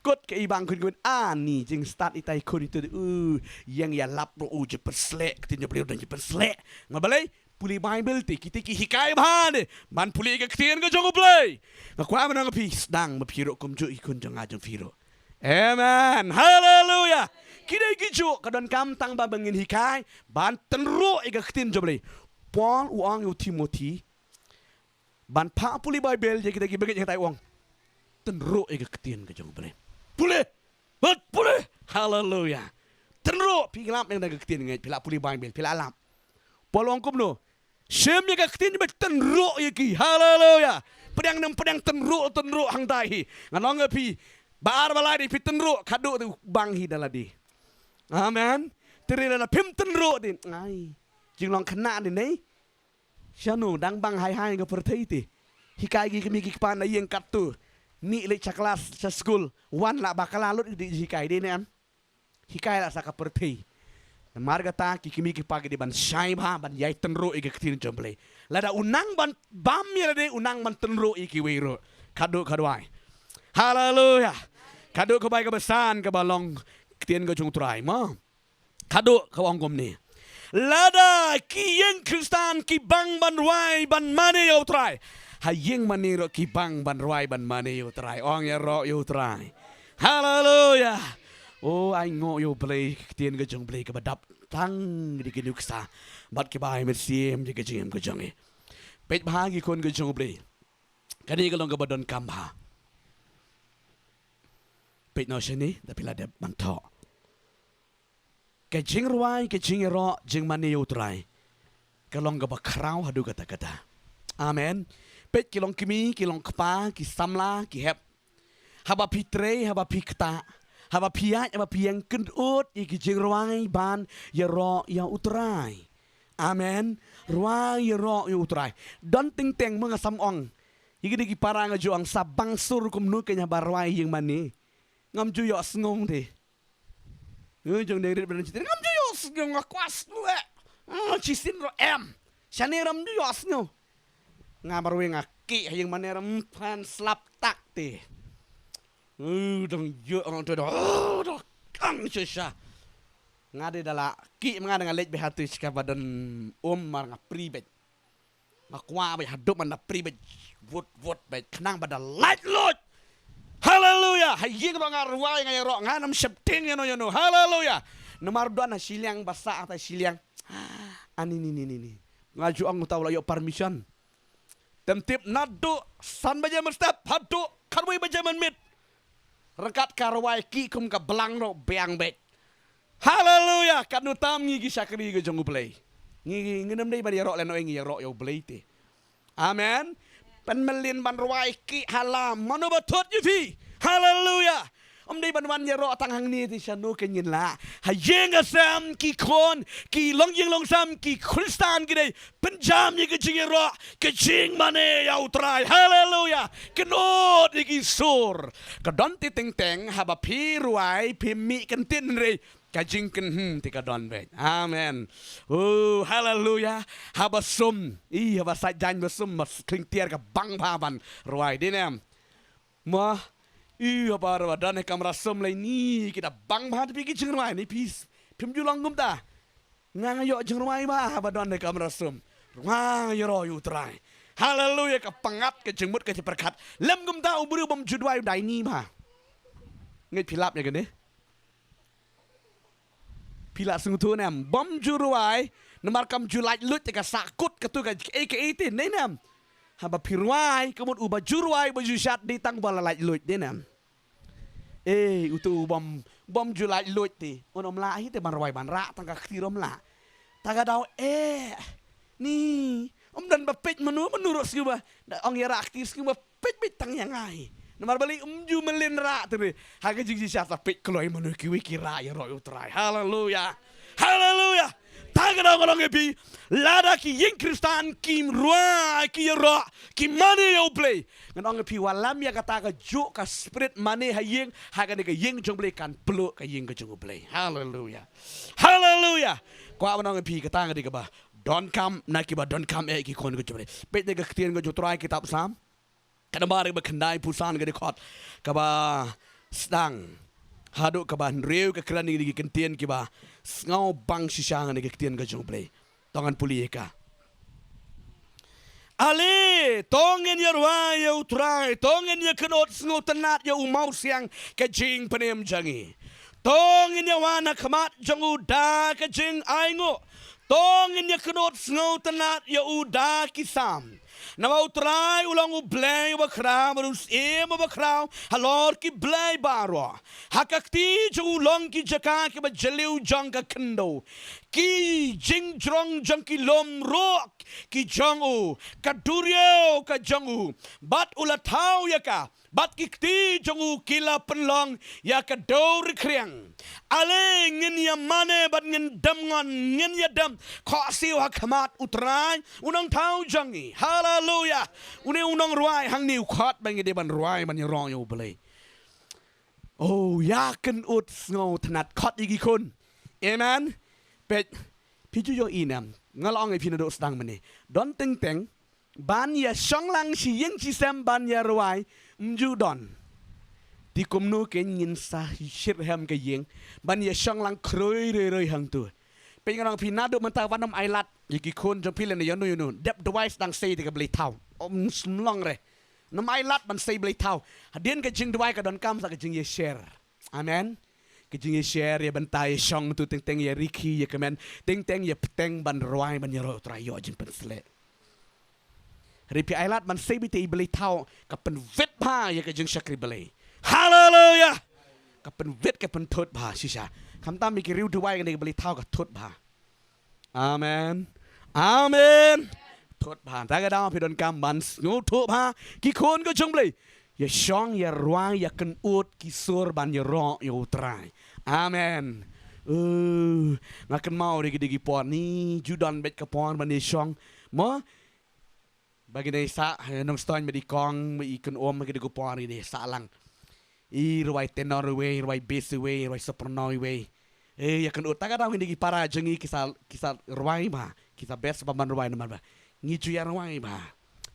Kut ka ibang khun khun, ani jingstad itai khun itu. Uh, ïeng ïalap ruh u jingpynsleh, ktien jong U Blei u dang jingpynsleh. Namar balei? Pule Baibl te, kita ki hikai bha ne ban pule ka ktien ka jong U Blei. Nga kwah ban ong ïa phi, sdang ma phi ruh kumjuh ïa ki khun jong nga jong phi ruh. Amen. Haleluya. Ki dei ki juh, ka donkam tang ba ngin hikai ban tynruh ïa ka ktien jong U Blei. Paul u ong ïa u Timothi ban phah pule Baibl ïa kita ki bangeit, ïa kita u ong, tynruh ïa ka ktien ka jong U Blei. Pule. Bad pule. Haleluya. Tynruh. Phi lap ïa ka ktien, ngeit phi lah pule Baibl, phi lah lap. Paul u ong kumno? Shim ïa ka ktien bad tynruh ïa ki. Haleluya. Pdiang ne ym pdiang, tynruh, tynruh hangtai hi. Ngan ong ïa phi, ba ar ba lai dei phi tynruh, khadduh te u bang hi da lade. Amen. Te lada phim tynruh te, ai, jinglong khynnah ne nei. Shano dang bang hai hai ka pyrthei te. Hikai ki kmie ki kpa na ïing katto. Mih leit sha klas sha skul, wan lah bakla lut, dei hikai, dei ne em? Hikai lah sa ka pyrthei. Namar kata ki kmie ki kpa ki dei ban shai bha, ban ïai tynruh ïa ka ktien jong U Blei. Lada u nang ban bam ïa lade, u nang ban tynruh ïa kiwei ruh. Khadduh ka duwai. Haleluya. Khadduh ka bai kaba san kaba long ktien ka jong U Trai mo. Khadduh ka ong kumne. Lada ki ïing Khristan ki bang ban rwai ban mane ïa U Trai, ha ïing mane ruh ki bang ban rwai ban mane ïa U Trai. Ong ïaroh ïa U Trai. Haleluya. O, ai nguh ïa U Blei, ktien ka jong U Blei kaba dap tang da ki nuksa bad kiba ai mynsiem ïa ka jingim ka jong ngi. Peit bha ki khun ka jong U Blei. Kane ka long kaba donkam bha. Peit noh shane, da phi la dep ban thoh. Ka jingrwai, ka jingïaroh, jingmane ïa U Trai, ka long kaba khraw haduh katta katta. Amen. Peit, ki long kmie, ki long kpa, ki samla, ki hep. Haba phi trei, haba phi ktah, haba phi ïaid, haba phi ïeng, kynud ïa ki jingrwai ban ïaroh ïa U Trai. Amen. Rwai ïaroh ïa U Trai. Don teng teng, ma nga sam ong, ïa kine ki para nga ju ong, sa bang sur kumno kein haba rwai ïing mane. Ngam ju ïohsngew te. Ngi jong dei rit ba don shisien, ngam ju ïohsngew, nga kwah sngewbha. Mm, shisien ruh em. Shane ruh ngam ju ïohsngew. Nga marwei nga kieh ha ïing mane ruh, mm, phan slap tak te. Uh, dang ïoh nga tu dah, uh, dah kang shisha. Nga dei da la kieh ma nga, da nga leit beit hatu shika ba don um, mar nga pri beit. Nga kwah beit haduh ban da pri beit, wut wut beit, khnang ba da lait luid. Haleluya. Ha ïing ruh nga rwai, nga ïaroh, nga nym sheptieng ïano ïano. Haleluya. Namar don ha shiliang ba sah, ha shiliang. Ani ni ni ni ni. Nga ju ong uta u la ïoh permission. Te ym tip naduh san baje mynstep haduh khatwei baje mynmiet. Ryngkat ka rwai kieh kum ka blang ruh biang beit. Haleluya, katno tam ngi ki shakri ka jong U Blei. Ngi, ngi nym dei ban ïaroh lehnohei, ngi ïaroh ïa U Blei te. Amen. Pynmlien ban rwai kieh ha la mano ba thut ïa phi. Haleluya. Ym dei ban wan ïaroh tang hangne te, shano kein ngin lah. Ha ïing ha sem ki khun, ki longïing longsem, ki Khristan ki dei pynjam ïa ka jingïaroh, ka jingmane ïa U Trai. Haleluya. Kynud ïa ki sur. Ka don te teng teng haba phi rwai phi mih kyntien, hynrei Ka jingkynhun te ka don beit. Amen. Oh, haleluya. Haba sum. Ih, haba sait jaiñ ba sum, ba khlieng tiar ka bang bha ban rwai, dei ne em? Mo. Ih, haba rwai don ha kamra sum lei ni, ki da bang bha te phi ki jingrwai ni phi. Phim ju long kumta. Nga nga ïoh jingrwai bha haba don ha kamra sum. Rwai ïaroh ïa U Trai. Haleluya, ka pyngngad ka jingmut ka jingpyrkhat. Lem kumta u briew bym ju duwai u dei ni bha. Ngeit phi lap ïa kane? Phi la sngewthuh ne em? Bym ju rwai, namar kam ju laitluid te ka sahkut katu ka ei ka ei te, ne em? Haba phi rwai, ka mut uba ju rwai, uba ju shad, dei tang uba la laitluid, dei ne em? Eh, utu u bym, bym ju laitluid te. Un ym lah hi te ban rwai ban rah, tang ka kti ruh ym lah. Ta ka daw, eh, ni, ym don ba peit mano, mano ruh sngewbha. Da ong ïa rah kti sngewbha peit, peit tang ïa nga hi. Namar balei ym ju mlien rah te re. Ha ka jingshisha sa peit kloi mano kiwei ki rah ïaroh ïa U Trai. Haleluya. Haleluya. Ta ka daw ngan ong ïa phi, lada ki ïing Khristan kim rwai, ki ïaroh, ki mane ïa U Blei. Ngan ong ïa phi, wallam ïa kata kajuh ka spirit mane ha ïing, ha kane ka ïing jong U Blei kan pluh ka ïing ka jong U Blei. Haleluya. Haleluya. Kwah ban ong ïa phi kata ka dei kaba donkam na kiba donkam eh ki khun ka jong U Blei. Peit na ka ktien ka jong U Trai, kitab Salm. Ka nambar kaba khyndai phew san, ka dkhot kaba sdang haduh kaba hynriew, ka kren ïa kine ki ktien kiba sngewbang shisha na ka ktien ka jong U Blei. To ngan pule ïa ka. Ale, to ngin ïa rwai ïa U Trai, to ngin ïa kynnoh sngewtynnad ïa u mawsiang ka jingpynim jong ngi. To ngin ïa wan ha khmat jong u da ka jingainguh. To ngin ïa kynnoh sngewtynnad ïa u da ki salm. Namar U Trai u long U Blei uba khraw, bad U Syiem uba khraw halor ki blei baroh. Ha ka kti jong u long ki jaka kiba jylliew jong ka khyndew. Ki jingjrong jong ki lum ruh ki jong u, ka duriaw ka jong u, bad u la thaw ïa ka, bad ki kti jong u ki la pynlong ïa ka duriaw khriang. Ale ngin ïa mane bad ngin dem ngon, ngin ïa dem khohsiew ha khmat U Trai, u nongthaw jong ngi. Haleluya. Une u nongrwai hangne u khot ba ngi dei ban rwai ban ïaroh ïa U Blei. Oh, ïa kynnoh sngewtynnad, khot ïa ki khun. Amen. Peit, phi ju ïohi ne em? Nga la ong ïa phi naduh sdang mynne. Don teng teng ban ïa shong lang shi ïing shi sem ban ïa rwai, ym ju don. Te kumno kein ngin sa shitrhem ka ïing ban ïa shong lang khroi roi roi hangtu. Peit, nga ong ïa phi naduh mynta wat nym ailad ïa ki khun jong phi lane ïano ïano. Dep duwai sdang sei te ka blei thaw. Ym sngewlong re. Nym ailad ban sei blei thaw. Hadien ka jingduwai ka donkam sa ka jingïashare. Amen. Ka jingïashare, ïa bynta, ïa shong tu teng teng, ïa rikhi, ïa kmen teng teng, ïa bteng ban rwai ban ïaroh U Trai, ïoh jingpynshlur. Hynrei phi ailad ban sei beit te i blei thaw, ka pynwit bha ïa ka jingshakri Blei. Haleluya. Ka pynwit, ka pynthut bha shisha. Khamtam ïa ki riew duwai kane ka blei thaw ka thut bha. Amen. Amen. Thut bha. Ta ka daw phi donkam ban sngewthuh bha ki khun ka jong Blei. Ïa shong, ïa rwai, ïa kynnoh ki sur ban ïaroh ïa U Trai. Amen. Uh, nga kynmaw ïa ki dei ki por ni, ju don beit ka por ban ïa shong. Mo, ba ngin ïa sah, eh, Nongstoiñ, ba i kong, ba i kynum, ba ki dei ki por ngin ïa sah lang. I rwai tenor iwei, i rwai bass iwei, i rwai soprano iwei. Eh, ïa kynnoh, ta ka daw ngin ïa ki para jong ngi ki sa, ki sa rwai bha, ki sa best bha ban rwai namar ba ngi ju ïa rwai bha.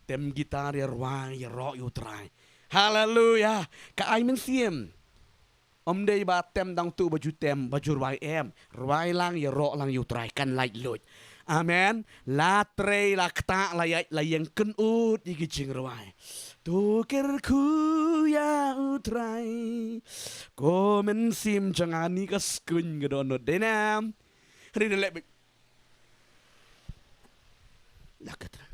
Tem guitar, ïa rwai, ïaroh ïa U Trai. Haleluya. Ka ai mynsiem. Ym dei ba tem dang tu ba ju tem, ba ju rwai em. Rwai lang, ïaroh lang ïa U Trai, kan laitluid. Amen. La trei, la ktah, la ïaid, la ïeng, kynnoh ïa ki jingrwai. To kyrkhu ïa U Trai, ko mynsiem jong nga, ni ka skuiñ ka dohnud, dei ne em? Hynrei da leh beit. La ka trai.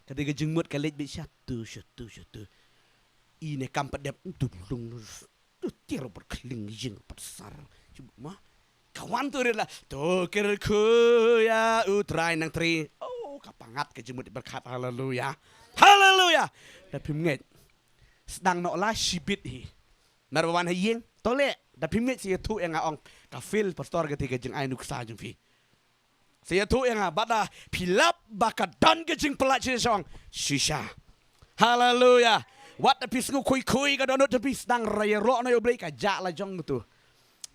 Ka dei ka jingmut ka leit beit shatu, shatu, shatu. I ne kam pat dep tu lung. Tu tiar pat khling ïing pat sar. Cuba ma. Ka wan tu rit la. To kyrkhu ïa U Trai nang tri. Oh, ka pyngngad ka jingmut pyrkhat. Haleluya. Haleluya. Da phim ngeit. Sdang noh la shibit hi. Nar ba wan ha ïing. To leh. Da phim ngeit, sa ïathuh ïa nga, ong ka Phil, pastor, kata ka jingai nuksa jong phi. Sa ïathuh ïa nga, bad da phi lap ba ka don ka jingpyllait shisha, ong shisha. Haleluya. Wat da phi sngew khui khui ka dohnud jong phi, sdang ïaroh noh ïa U Blei, ka jah la jong tu.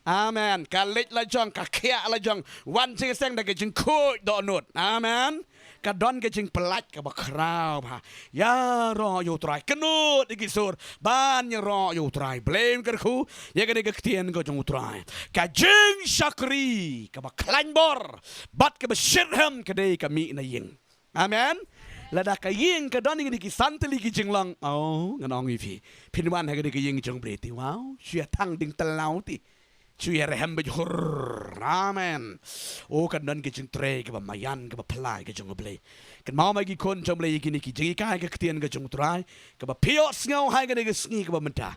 Amen. Ka leit la jong, ka khiah la jong, wan jingïaseng da ka jingkhuid dohnud. Amen. Ka don ka jingpyllait kaba khraw bha. Ïaroh ïa U Trai, kynnoh ïa ki sur ban ïaroh ïa U Trai. Blei un kyrkhu ïa kane ka ktien ka jong U Trai. Ka jingshakri kaba khlaiñ bor bad kaba shitrhem ka dei ka mih na ïing. Amen. Lada ka ïing ka don ïa kine ki san tylli ki jinglong, oh, ngan ong ïa phi, phin wan ha kane ka ïing jong U Blei te, wow, shu ïa thang ding tyllaw te, shu ïa rhem beit hur. Amen. Oh, kan don ka jingtrei kaba maïan, kaba phylla ka jong U Blei. Kynmaw ma ki khun jong U Blei, ïa kine ki jinghikai ka ktien ka jong U Trai kaba phi ïohsngew ha kane ka sngi kaba mynta.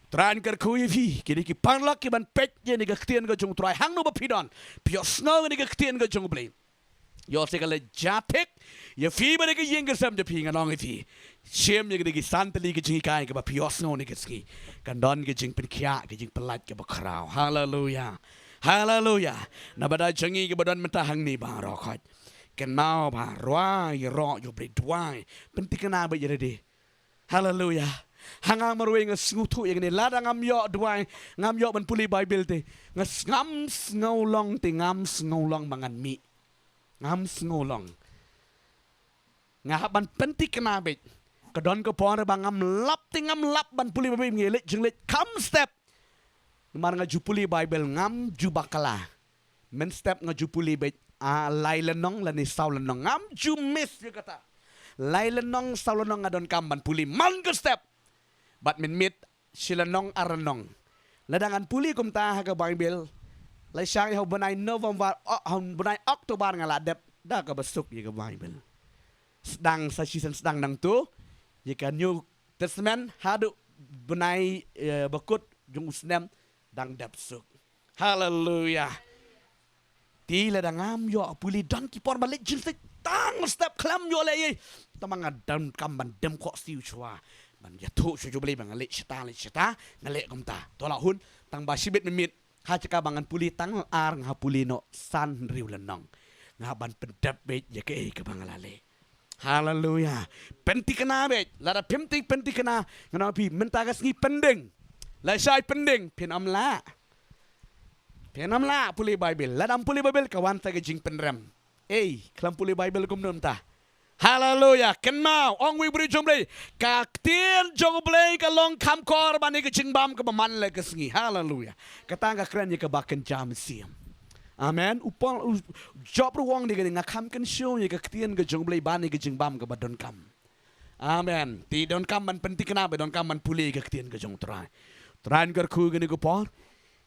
U Trai un kyrkhu ïa phi, kine ki paralok kiban peit ïa kane ka ktien ka jong U Trai hangno ba phi don, phi ïohsngew ïa kane ka ktien ka jong U Blei. Ïoh sa ka leit ja thik ïa phi bad ïa ka ïing ka sem jong phi, ngan ong ïa phi, shim ïa kine ki san tylli ki jinghikai kaba phi ïohsngew ha kane ka sngi, kan don ka jingpynkhiah, ka jingpyllait kaba khraw. Haleluya. Haleluya. Naba da jong ngi kiba don mynta hangne baroh khoit, kynmaw bha, rwai, ïaroh ïa U Blei, duwai, pynthikna beit ïa lade. Haleluya. Ha nga marwei nga sngewthuh ïa kane, lada ngam ïoh duwai, ngam ïoh ban pule Baibl te, nga s-, ngam sngew long te, ngam sngew long ba ngan mih. Ngam sngew long. Nga hap ban pynthikna beit. Ka don ka por ba ngam lap te, ngam lap ban pule Baibl, nga leit jingleit kham step. Namar nga ju pule Baibl, ngam ju bakla. Mynstep nga ju pule beit, ah, lai lynnong lane saw lynnong, ngam ju miss ïa kata. Lai lynnong, saw lynnong nga donkam ban pule man ka step. Bad mynmiet, shi lynnong, ar lynnong. Lada ngan pule kumta ha ka Baibl, lashai ha u bnai November, oh, ha u bnai October nga la dep da kaba suk ïa ka Baibl. Sdang sa shisien sdang nangto ïa ka New Testament, haduh bnai, eh, ba kut jong u snem, dang dep suk. Haleluya. Te lada ngam ïoh pule, don ki por ba leit jingstep tang step, khlem ïoh leh ei ei. Tang ba nga donkam ban dem khohsiew shuwa, ban ïathuh sha U Blei ba nga leit shata, leit shata, nga leh kumta. To la hun, tang ba shibit mynmiet, ha jaka ba ngan pule tang ar, nga pule noh san hynriew lynnong. Nga ban pyndep beit ïa kaei kaba nga la leh. Haleluya. Pynthikna beit. Lada phim thik pynthikna, ngan ong ïa phi, mynta ka sngi pyndeng. Lashai pyndeng, phin ym lah. Phin ym lah pule Baibl. Lada ym pule Baibl, ka wan sa ka jingpynrem. Ei, khlem pule Baibl kumno mynta? Haleluya. Kynmaw, ong u briew jong U Blei, ka ktien jong U Blei ka long kham kor ban ïa ka jingbam kaba man la ka sngi. Haleluya. Kata nga kren ïa kaba kynja mynsiem. Amen. U Paul, u Job ruh u ong ïa kane, nga kham kynshew ïa ka ktien ka jong U Blei ban ïa ka jingbam kaba donkam. Amen. Te donkam ban pynthikna beit, donkam ban pule ïa ka ktien ka jong U Trai. U Trai un kyrkhu ïa kane ka por.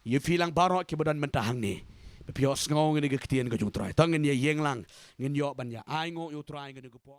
Ïa phi lang baroh kiba don mynta hangne, ba phi ïohsngew ïa kane ka ktien ka jong U Trai. To ngin ïa ïeng lang, ngin ïoh ban ïa ainguh ïa U Trai ïa kane ka por.